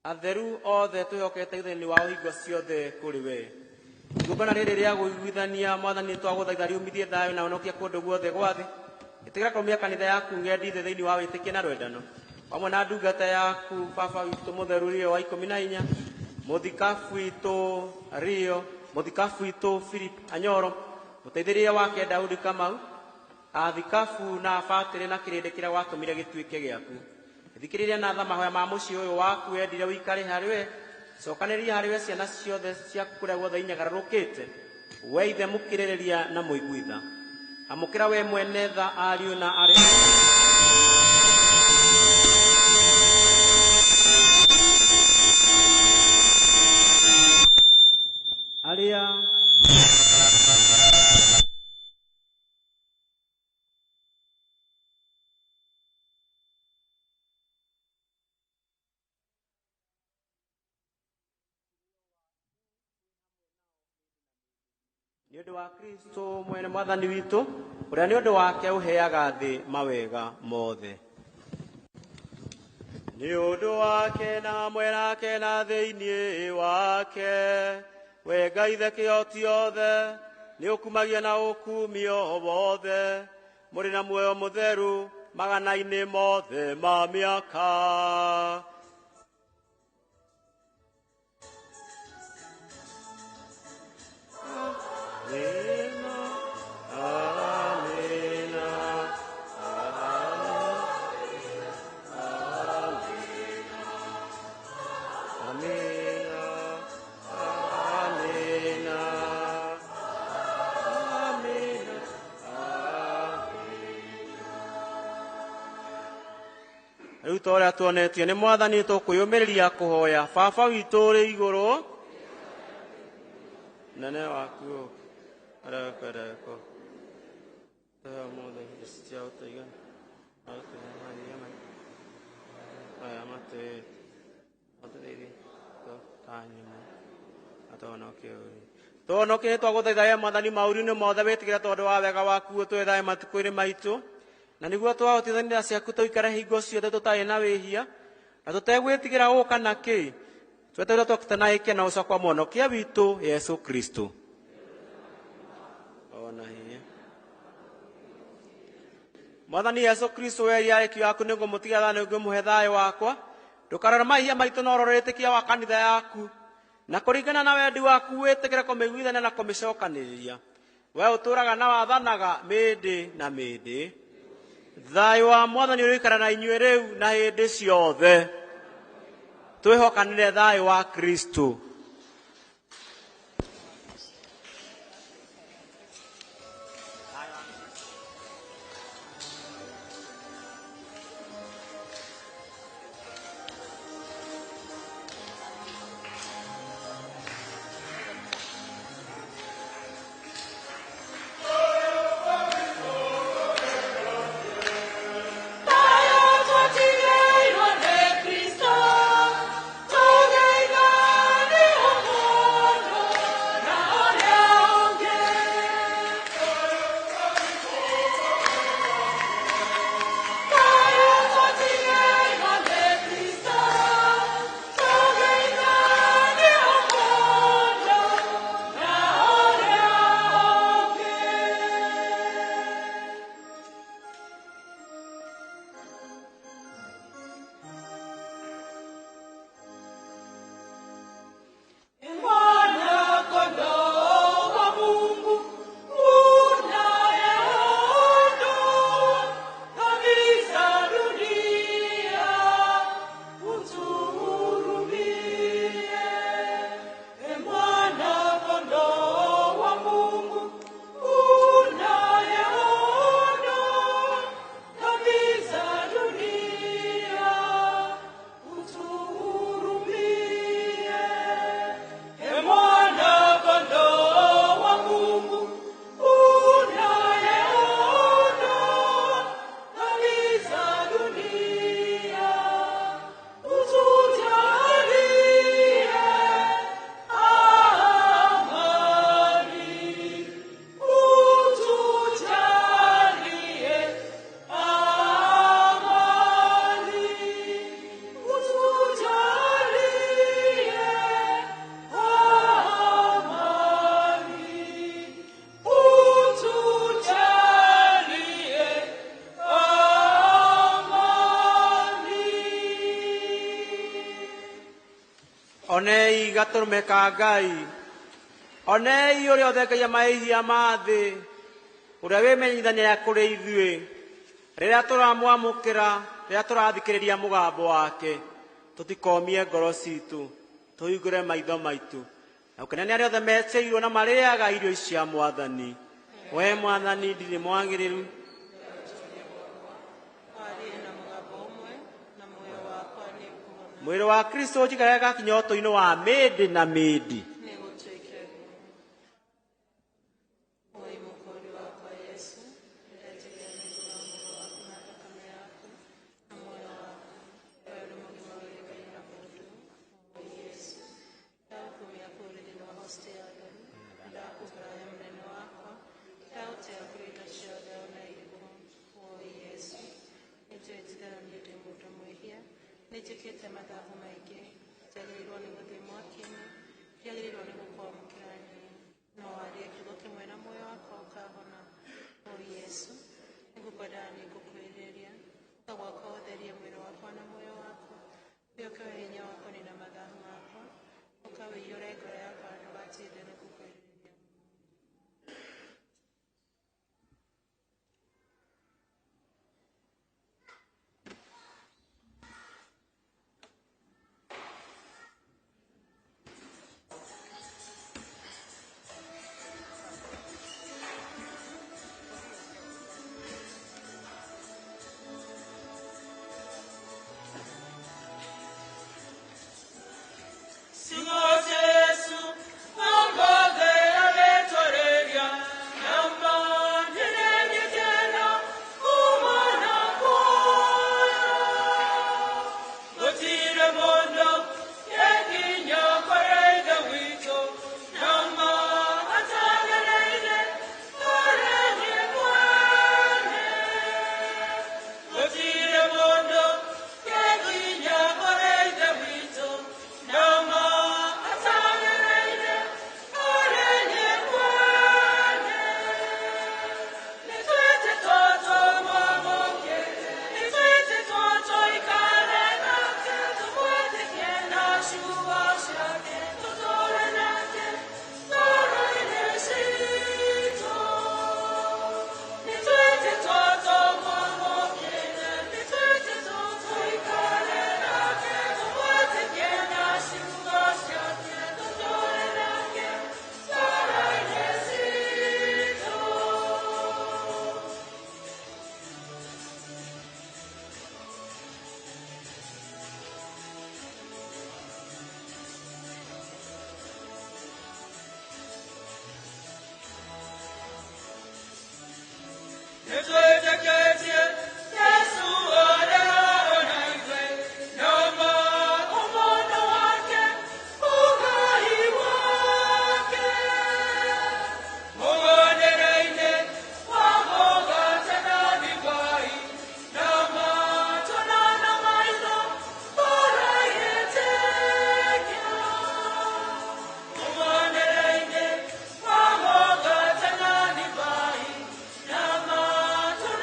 atheru othe twĩhokete thĩinĩ wao hingo ciothe kũrĩ we. Igongona rĩrĩ rĩa kũiguithania, Mwathani, twagũthaitha riumithie thayũ na ũnokie kũndũ guothe gwa thĩ. Ĩtĩkĩra kũrũmia kanitha yaku ng'endi thĩ thĩinĩ wa wĩtĩkia na rwendano, hamwe na ndungata yaku baba witũ mũtheru Rio wa 14, mũthikabu witũ Rio, mũthikabu witũ Philip Anyoro, mũteithĩrĩria wake Daudi Kamau, athikabu na abatĩrĩ na kĩrĩndĩ kĩrĩa watũmire gĩtuĩke gĩaku. Thikĩrĩria na tha mahoya ma mũciĩ ũyũ waku wendire ũikare harĩ we. Cokanĩrĩria harĩ we ciana ciothe ciaku kũrĩa guothe inyagarũrũkĩte, we Ithe mũkĩrĩrĩria na mũiguitha. Amũkĩra we mwene tha ariũ na arĩ arĩa nĩ ũndũ wa Kristo mwene Mwathani witũ, ũrĩa nĩ ũndũ wake ũheaga thĩ mawega mothe. Nĩ ũndũ wake na hamwe nake na thĩinĩ wake, we Ngai Ithe kĩhoti othe, nĩ ũkumagia na ũkumio wothe, mũrĩ na muoyo mũtheru magana-inĩ mothe ma mĩaka. Amina, amina, amina, amina, amina, amina. Rĩu ta ũrĩa tuonetio nĩ Mwathani, tũkwĩyũmĩrĩria kũhoya Baba witũ ũrĩ igũrũ, nene waku ũrĩa tũhe ũmũthĩ irio cia ũtũigana, na ũtũhe mahĩtia maitũ marĩa matwĩhĩtie, ũtũteithie tũkanyuma. Tũhonokie twagũthaitha we Mwathani maũru-inĩ mothe wĩtĩkĩre tondũ wa wega waku ũtwĩthae matukũ-inĩ maitũ na nĩguo twahotithanĩra ciaku tũikare hingo ciothe tũtarĩ na wĩhia na tũtegwĩtigĩra gũka na kĩ twetereire twakũtanaĩkia na ũca kwa Mũhonokia witũ Yesu Kristo. Ona hinya Mwathani Yesu Kristo weria arĩkio aku nĩngũmũtiga thayũ nĩngũmũhe thayũ wakwa ndũkarore mahia maitũ no ũrore wĩtĩkia wa kanitha yaku na kũringana na wendi waku wĩtĩkĩre kũmĩiguithania na kũmĩcokanĩrĩria we ũtũũraga na wathanaga mĩndĩ na mĩndĩ. Thayũ wa Mwathani ũrĩikara na inyuĩ rĩu na hĩndĩ ciothe. Twĩhokanĩre thayũ wa Kristo. Onei gatũrũme ka Ngai, onei ũrĩa ũthengagia mahĩtia ma thĩ, ũrĩa wĩmenyithanagia kũrĩ ithuĩ rĩrĩa tũramwamũkĩra, rĩrĩa tũrathikĩrĩria mũgambo wake. Tũtikomie ngoro citũ, tũhingũre maitho maitũ na ũkene nĩ arĩa othe metĩirwo na marĩaga irio cia Mwathani. We Mwathani, ndirĩ mwagĩrĩru mwĩrĩ wa Kristo ũnjikarage gakinya ũtũ-inĩ wa mĩndĩ na mĩndĩ. Nĩnjĩkĩte mathabu maingĩ, njagĩrĩirwo nĩ gũthiĩ mwaki-inĩ, ndiagĩrĩirwo nĩ gũkwamũkĩra niĩ, no warie kiugo kĩmwe na muoyo wakwa ũkahona. O Yesu, nĩngũkwenda na nĩngũkwĩrirĩria, ũka gwakwa ũtherie mwĩrĩ wakwa na muoyo wakwa, ũũke wĩ hinya wa kũniina mathabu makwa, ũka ũiyũre ngoro yakwa na ndũgatinde nĩ gũkwĩrirĩria. Nĩtwĩtĩkĩtie Yesu arĩ na ithuĩ, na ma ũmũndũ wake, ũgai wake. Mũgũnĩre-inĩ wa mũgate na ndibei, na matũna na maitho ũragĩtĩkia. Mũgũnĩre-inĩ wa mũgate na ndibei, na matũna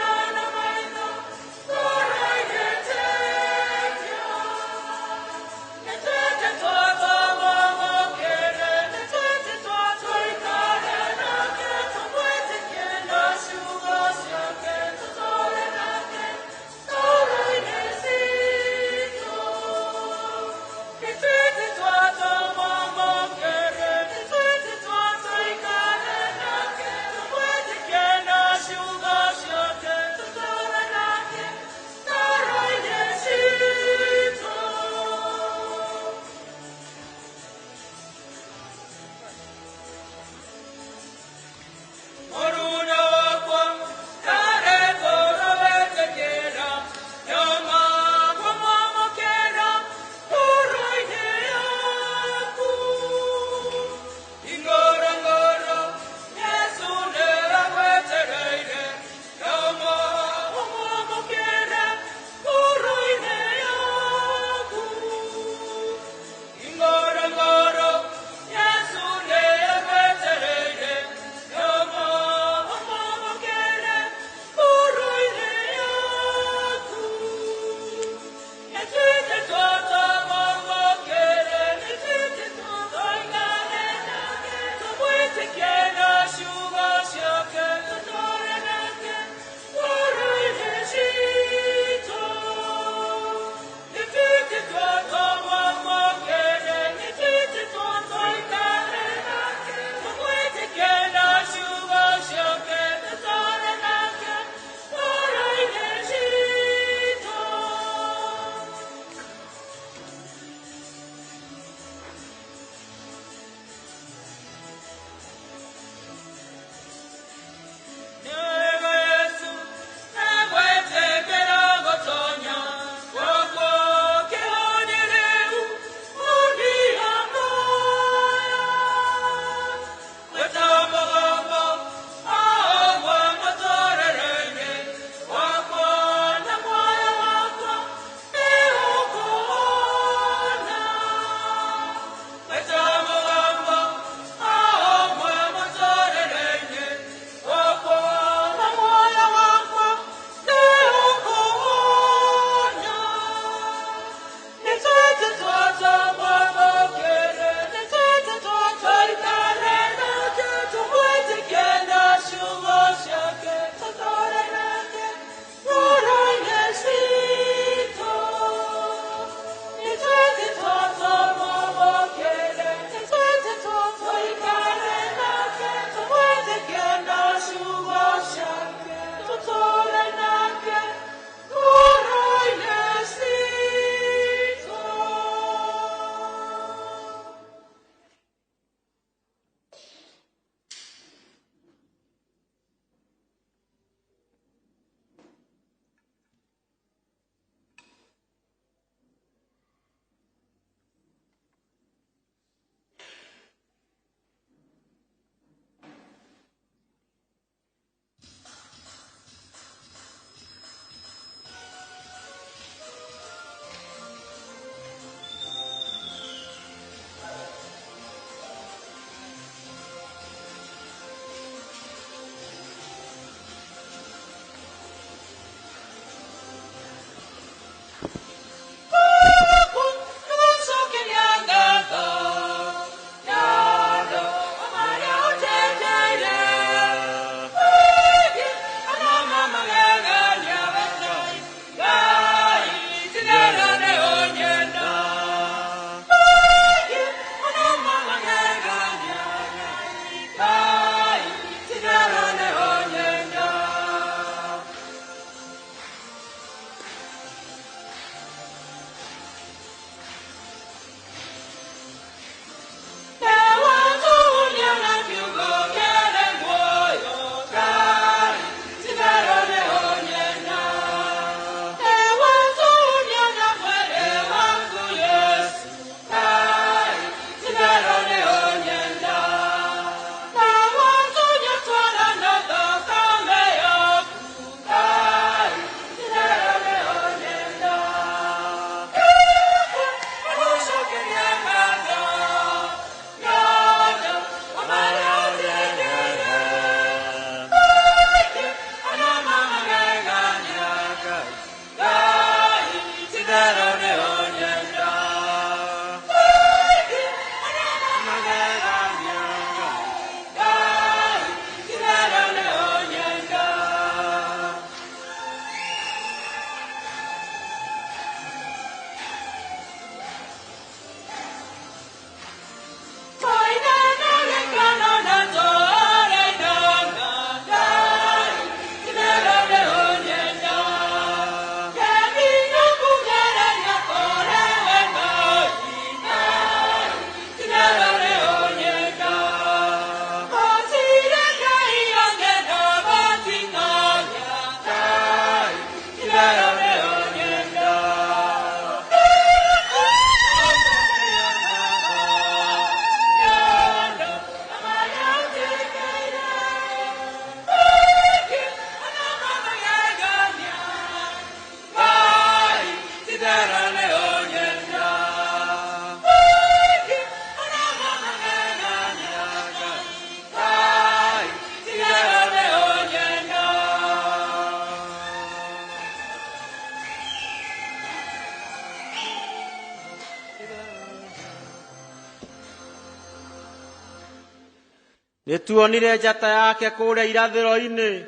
Nĩtuonire njata yake kũrĩa irathĩro-inĩ,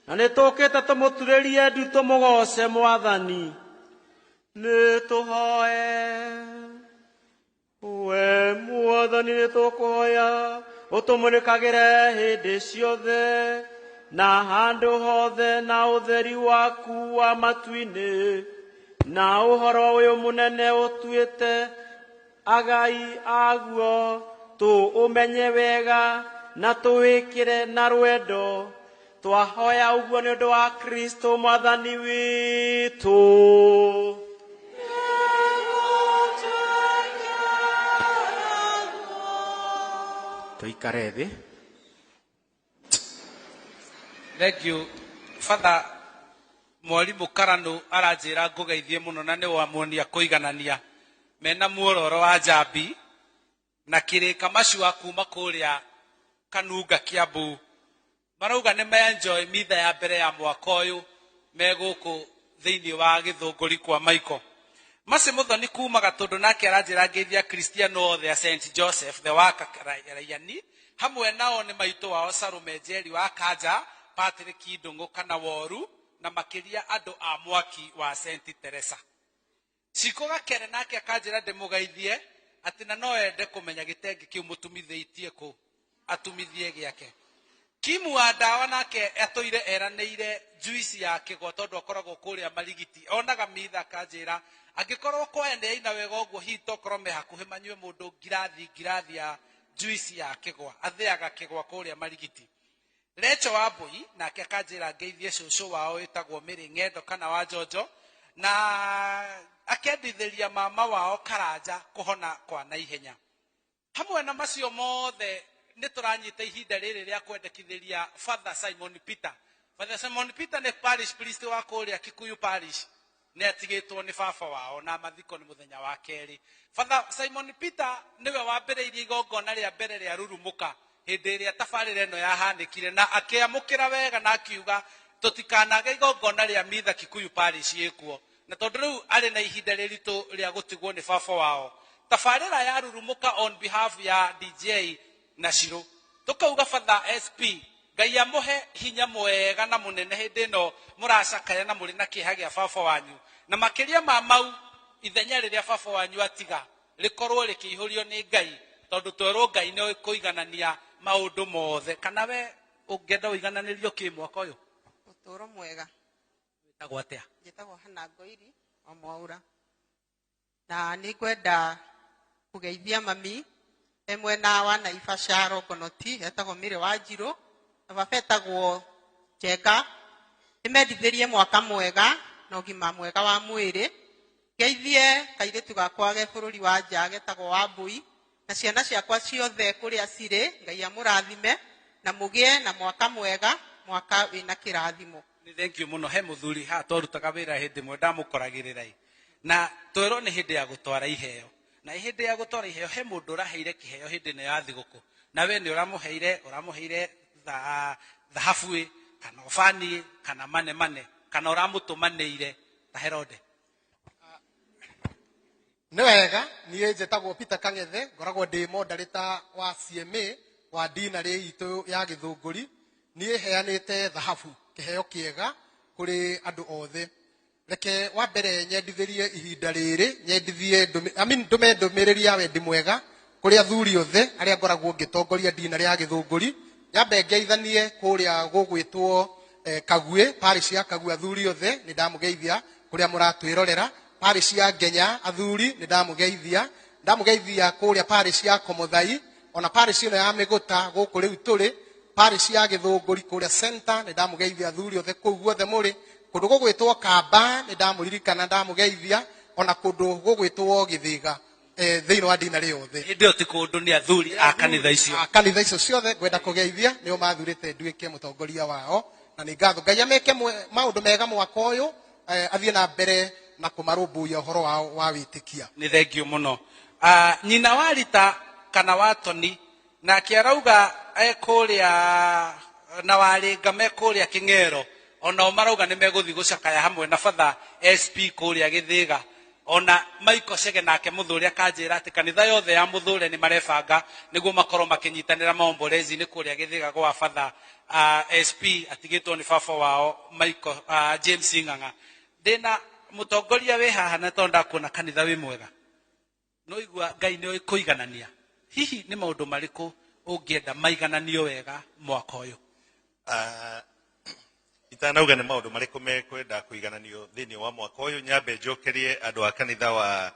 na nĩtũkĩte tũmũturĩrie ndu tũmũgooce Mwathani. Nĩtũhoe. We Mwathani, nĩtũkũhoya ũtũmũrĩkagĩre hĩndĩ ciothe na handũ hothe na ũtheri waku wa matu-inĩ, na ũhoro ũyũ mũnene ũtuĩte agai aguo tũũmenye wega na tũwĩkĩre na rwendo. Twahoya ũguo nĩ ũndũ wa Kristo Mwathani witũ. Tũikare thĩ. Thank you. Father, mwarimu Karanu aranjĩra ngũgeithie mũno na nĩ wamuonia kũiganania mena muororo wa njambi na kĩrĩka macua kuma kũrĩa Kanunga Kiambu. Marauga nĩ menjoy mitha ya mbere ya mwaka ũyũ me gũkũ thĩinĩ wa Gĩthũngũri kwa Michael. Maci Muthoni kuma Gatũndũ nake aranjĩra ngeithia Kristiano othe a St Joseph the Worker Raiani, hamwe nao nĩ maitũ wao Salome Njeri wa Kanja, Patrick Ndung'u kana Woru, na makĩria andũ a mwaki wa St Teresa. Ciko Gakere nake akanjĩra ndĩmũgeithie atĩ na no ende kũmenya gĩtenge kĩu mũtumithĩtie kũ, atumithie gĩake. Kimu wa ndawa nake atũire eranĩire juice ya kĩgwa tondũ akoragwo kũrĩa Marigiti. Onaga mitha akanjĩra angĩkorwo kwaya nĩ yaina wega ũguo hihi tokorwo me hakuhĩ manyue mũndũ ngirathi ngirathi ya juice ya kĩgwa, athĩaga kĩgwa kũrĩa Marigiti. Recho wa Mbui nake akanjĩra ngeithie cũcũ wao wĩtagwo Mĩrĩ Ng'endo kana wa Njonjo, na akendithĩria mama wao Karanja kũhona kwa naihenya. Hamwe na macio mothe nĩ tũranyita ihinda rĩrĩ rĩa kwendekithĩria Father Simon Peter. Father Simon Peter nĩ parish priest wa kũrĩa Kikuyu parish, nĩ atigĩtwo nĩ baba wao na mathiko nĩ mũthenya wa kerĩ. Father Simon Peter nĩwe wambĩrĩirie igongona rĩa mbere rĩa Rurumũka hĩndĩ ĩrĩa tabarĩra ĩno yahanĩkire, na akĩamũkĩra wega na akiuga tũtikanage igongona rĩa mitha Kikuyu parish ĩkuo, na tondũ rĩu arĩ na ihinda rĩritũ rĩa gũtigwo nĩ baba wao. Tabarĩra ya Rurumũka on behalf ya DJ na Shiro, tũkauga Father SP Ngai amũhe hinya mwega na mũnene hĩndĩ ĩno mũracakaya na mũrĩ na kĩeha gĩa baba wanyu, na makĩria ma mau ithenya rĩrĩa baba wanyu atiga rĩkorwo rĩkĩihũrio nĩ Ngai, tondũ twerwo Ngai nĩ kũiganania maũndũ mothe. Kana we ũngĩenda ũigananĩrio kĩ mwaka ũyũ? Ũtũũro mwega. Wĩtagwo atĩa? Njĩtagwo Hannah Ngoiri wa Mwaura, na nĩ ngwenda kũgeithia mami e mwena wa Naivasha Rongonoti, etagwo Mĩrĩ wa Njirũ, na baba etagwo Njenga. Nĩmendithĩrie mwaka mwega na ũgima mwega wa mwĩrĩ. Ngeithie kairĩtu gakwa ge bũrũri wa nja getagwo Wambui, na ciana ciakwa ciothe kũrĩa cirĩ, Ngai amũrathime na mũgĩe na mwaka mwega, mwaka wĩna kĩrathimo. Nĩ thank you mũno. He mũthuri haha twarutaga wĩra hĩndĩ ĩmwe ndamũkoragĩrĩra ĩ, na twerwo nĩ hĩndĩ ya gũtwara iheo, na hĩndĩ ya gũtwara iheo he mũndũ ũraheire kĩheo hĩndĩ ĩno ya thigũkũ, na we nĩ ũramũheire thahabu ĩ, kana ũbani ĩ, kana manemane, kana ũramũtũmanĩire ta Herode. Nĩ wega, niĩ njĩtagwo Peter Kang'ethe, ngoragwo ndĩ moderator wa CMA wa dinarĩ itũ ya Gĩthũngũri. Niĩ heanĩte thahabu, kĩheo kĩega kũrĩ andũ othe. Reke wa mbere nyendithĩrie ihinda rĩrĩ, nyendithie ndũme ndũmĩrĩri ya wendi mwega kũrĩ athuri othe arĩa ngoragwo ngĩtongoria dinarĩ ya Gĩthũngũri. Nyambe ngeithanie kũrĩa gũgwĩtwo Kaguĩ, parish ya Kaguĩ, athuri othe nĩ ndamũgeithia kũrĩa mũratwĩrorera. Parish ya Ngenya, athuri nĩ ndamũgeithia. Ndamũgeithia kũrĩa parish ya Komothai, ona parish ĩno ya Mĩgũta gũkũ rĩu tũrĩ, parish ya Gĩthũngũri kũrĩa center nĩ ndamũgeithia athuri othe kũu guothe mũrĩ. Kũndũ gũgwĩtwo Kamba nĩ ndamũririkana, ndamũgeithia, ona kũndũ gũgwĩtwo Gĩthĩga, thĩinĩ wa dinarĩ yothe. Hĩndĩ ĩyo ti kũndũ, nĩ athuri a kanitha icio. A kanitha icio ciothe ngwenda kũgeithia, nĩo mathurĩte nduĩke mũtongoria wao, na nĩ ngatho Ngai ameke maũndũ mega mwaka ũyũ, athiĩ na mbere na kũmarũmbũiya ũhoro wao wa wĩtĩkia. Nĩ thengiũ mũno. Nyina wa Rita kana wa Toni nake arauga e kũrĩa na Warĩnga me kũrĩa Kĩng'ero, onao marauga nĩ megũthiĩ gũcakaya hamwe na Father SP kũrĩa Gĩthĩga. Ona Michael Chege nake muthuri akanjira ati kanitha yothe ya muthure ni marebanga niguo makorwo makinyitanira maombolezi ni kuria githiga gwa Father SP atigitwo ni baba wao Michael James Ng'ang'a. Ndina mutongoria wi haha na tondu ndakuona kanitha wi mwega, no igua Ngai ni kuiganania, hihi ni maundu mariku ungienda maigananio wega mwaka uyu? Itanauga nĩ maũndũ marĩkũ mekwenda kũigananio thĩinĩ wa mwaka ũyũ, nyambe njokerie andũ a kanitha wa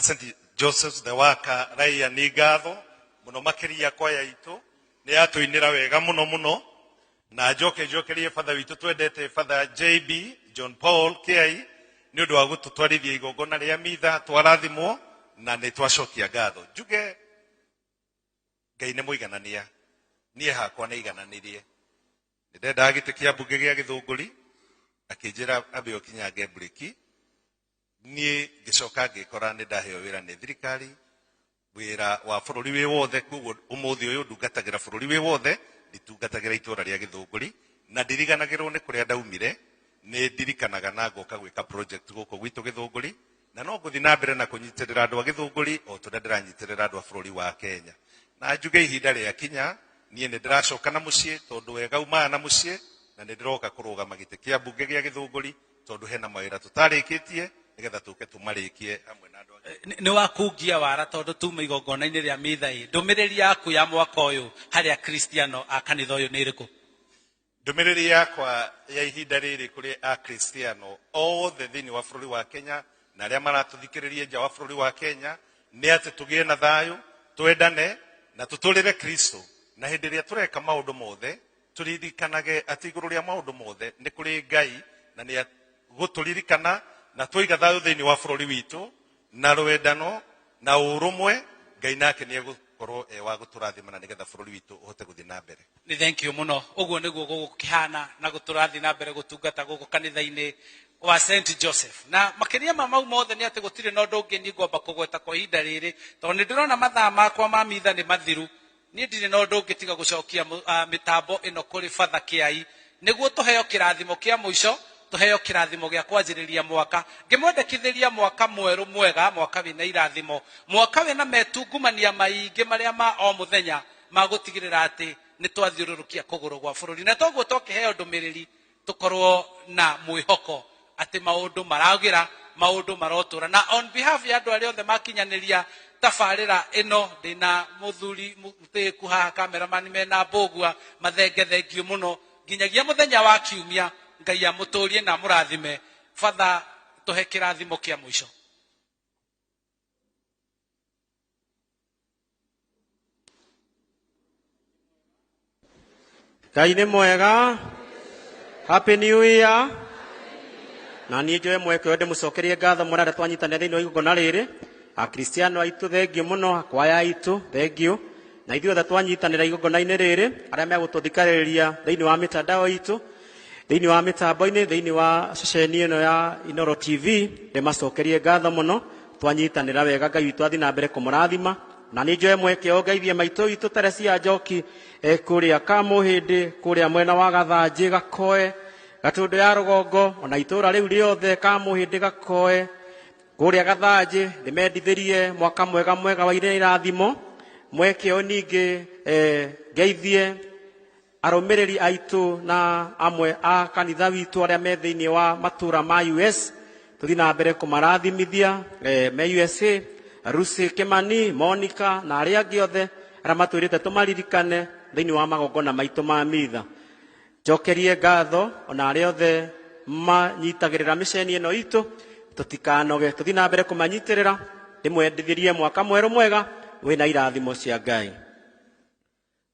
St Joseph's the Worker raia nĩ ngatho mũno makĩria kwaya itũ nĩ yatũinĩra wega mũno mũno, na njoke njokerie batha witũ twendete Father JB John Paul Kiai nĩ ũndũ wa gũtũtwarithia igongona rĩa mitha, twarathimwo na nĩ twacokia ngatho. Njuge Ngai nĩ mũiganania, niĩ hakwa nĩ igananirie. Ndendaga gĩtĩ kĩa mbunge gĩa Gĩthũngũri, akĩnjĩra ambe ũkinyange mburĩki. Niĩ ngĩcoka ngĩkora nĩ ndaheo wĩra nĩ thirikari, wĩra wa bũrũri wĩ wothe, koguo ũmũthĩ ũyũ ndungatagĩra bũrũri wĩ wothe, nditungatagĩra itũra rĩa Gĩthũngũri, na ndiriganagĩrwo nĩ kũrĩa ndaumire, nĩ ndirikanaga na ngoka gwĩka project gũkũ gwitũ Gĩthũngũri, na no ngũthiĩ na mbere na kũnyitĩrĩra andũ a Gĩthũngũri o ta ũrĩa ndĩranyitĩrĩra andũ a bũrũri wa Kenya. Na njuge ihinda rĩakinya niĩ nĩ ndĩracoka na mũciĩ tondũ wega umaga na mũciĩ, na nĩ ndĩroka kũrũgama gĩtĩ kĩa mbunge gĩa Gĩthũngũri tondũ hena mawĩra tũtarĩkĩtie nĩgetha tũke tũmarĩkie hamwe na andũ angĩ. Nĩ wakungia wara tondũ tuma igongona-inĩ rĩa mitha ĩ, ndũmĩrĩri yaku ya mwaka ũyũ harĩ akristiano a kanitha ũyũ nĩ ĩrĩkũ? Ndũmĩrĩri yakwa ya ihinda rĩrĩ kũrĩ akristiano othe thĩinĩ wa bũrũri wa Kenya na arĩa maratũthikĩrĩria nja wa bũrũri wa Kenya nĩ atĩ tũgĩe na thayũ, twendane na tũtũrĩre Kristo, na hĩndĩ ĩrĩa tũreka maũndũ mothe tũririkanage atĩ igũrũ rĩa maũndũ mothe nĩ kũrĩ Ngai, na nĩ gũtũririkana na twaiga thayũ thĩinĩ wa bũrũri witũ na rwendano na ũrũmwe, Ngai nake nĩ egũkorwo e wa gũtũrathima na nĩgetha bũrũri witũ ũhote gũthiĩ na mbere. Nĩ thank you mũno. Ũguo nĩguo gũgũkĩhana na gũtũrathiĩ na mbere gũtungata gũkũ kanitha-inĩ wa St Joseph. Na makĩria ma mau mothe nĩ atĩ gũtirĩ na ũndũ ũngĩ niĩ ngwamba kũgweta kwa ihinda rĩrĩ, tondũ nĩ ndĩrona mathaa makwa ma mitha nĩ mathiru. Niĩ ndirĩ na ũndũ ũngĩ tiga gũcokia mĩtambo ĩno kũrĩ Father Kiai nĩguo tũheo kĩrathimo kĩa mũico, tũheo kĩrathimo gĩa kwanjĩrĩria mwaka. Ngĩmwendekithĩria mwaka mwerũ mwega, mwaka wĩna irathimo, mwaka wĩna metungumania maingĩ marĩa ma o mũthenya ma gũtigĩrĩra atĩ nĩ twathiũrũrũkia kũgũrũ gwa bũrũri. Na toguo twakĩheo ndũmĩrĩri tũkorwo na mwĩhoko atĩ maũndũ maragĩra, maũndũ marotũra. Na on behalf ya andũ arĩa othe makinyanĩria tabarĩra ĩno, ndĩna mũthuri mũtĩku haha, cameraman mena mbũgua, mathenge thengiũ mũno nginyagia mũthenya wa kiumia. Ngai amũtũrie na amũrathime. Father, tũhe kĩrathimo kĩa mũico. Ngai nĩ mwega. Happy New Year. Na niĩ njoe mweke ũyũ ndĩmũcokerie ngatho mũno arĩa twanyitanĩra thĩinĩ wa igongona rĩrĩ. Akristiano aitũ thengiũ mũno, akwaya aitũ thengiũ, na ithuĩ othe twanyitanĩra igongona-inĩ rĩrĩ, arĩa megũtũthikĩrĩria thĩinĩ wa mĩtandao itũ, thĩinĩ wa mĩtambo-inĩ, thĩinĩ wa ceceni ĩno ya Inooro TV, ndĩmacokerie ngatho mũno, twanyitanĩra wega. Ngai witũ athiĩ na mbere kũmũrathima. Na nĩ njoe mweke ũyũ ngeithie maitũ witũ Teresia Njoki, kũrĩa Kamũhĩndĩ, kũrĩa mwena wa Gathanjĩ, Gakoe, Gatũndũ ya Rũgongo, ona itũũra rĩu rĩothe Kamũhĩndĩ, Gakoe, kũrĩa Gathanjĩ, ndĩmendithĩrie mwaka mwega mwega wa irathimo. Mweke ũyũ ningĩ ngeithie arũmĩrĩri aitũ na amwe a kanitha witũ arĩa me thĩinĩ wa matũũra ma US, tũthiĩ na mbere kũmarathimithia, me USA, Rusi Kimani, Monica na arĩa angĩ othe arĩa matwĩrĩte tũmaririkane thĩinĩ wa magongona maitũ ma mitha. Njokerie ngatho ona arĩa othe manyitagĩrĩra mĩceni ĩno itũ, tũtikanoge, tũthiĩ na mbere kũmanyitĩrĩra. Ndĩmwendithĩrie mwaka mwerũ mwega wĩna irathimo cia Ngai.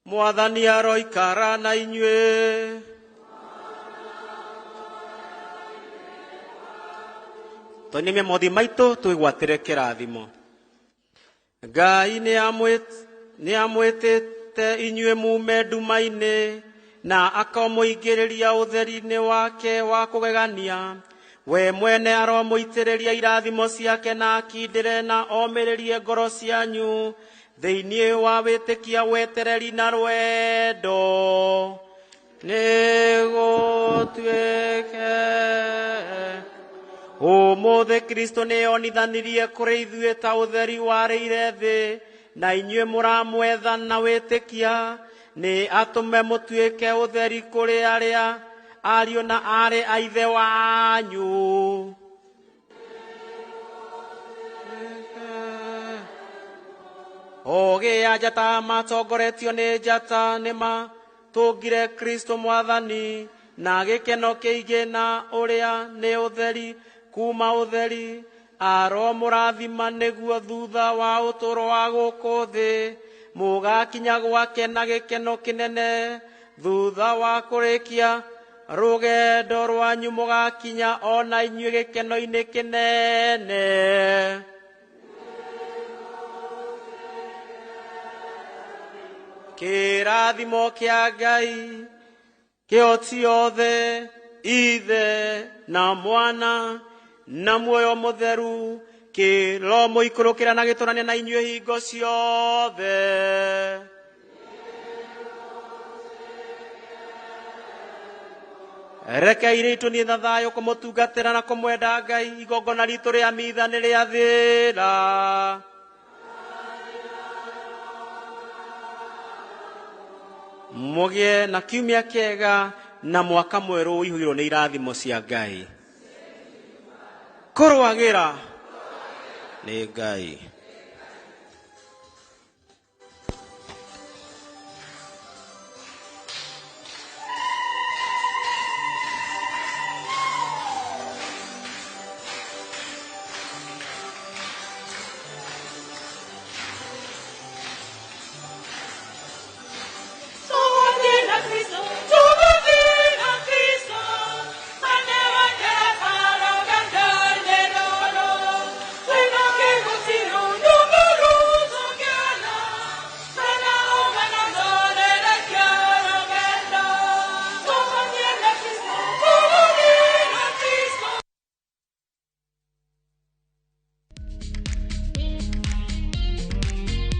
Mwathani aroikara na inyuĩ. Tũinamie mothiũ maitũ twĩgwatĩre kĩrathimo. Ngai nĩ amwĩtĩte inyuĩ mume nduma-inĩ na akamũingĩrĩria ũtheri-inĩ wake wa kũgegania. We mwene aromũitĩrĩria irathimo ciake na akindĩre na omĩrĩrie ngoro cianyu thĩinĩ wa wĩtĩkia, wetereri na rwendo, nĩgũtuĩke Ũmũthĩ Kristo nĩonithanirie kũrĩ ithuĩ ta ũtheri warĩire thĩ, na inyuĩ mũramwetha na wĩtĩkia, nĩ atũme mũtuĩke ũtheri kũrĩ arĩa ariũ na aarĩ a ithe wanyu. Ogĩ a njata matongoretio nĩ njata nĩmatũngire Kristo Mwathani na gĩkeno kĩingĩ, na ũrĩa nĩ ũtheri kuma ũtheri. Aromũrathima nĩguo thutha wa ũtũũro wa gũkũ thĩ mũgakinya gwake na gĩkeno kĩnene. Thutha wa kũrĩkia rũgendo rwanyu mũgakinya o na inyuĩ gĩkeno-inĩ kĩnene. Kĩrathimo kĩa Ngai kĩhoti yothe, Ithe na Mwana na muoyo mũtheru, kĩromũikũrũkĩra na gĩtũrania na inyuĩ hingo ciothe. Reke irĩ niĩ na thayũ kũmũtungatĩra na kũmwenda Ngai. Igongona ritũ rĩa mitha nĩ rĩathĩra. Mũgĩe na kiumia kĩega na mwaka mwerũ ũihũirwo nĩ irathimo cia Ngai. Kũrũagĩra nĩ Ngai.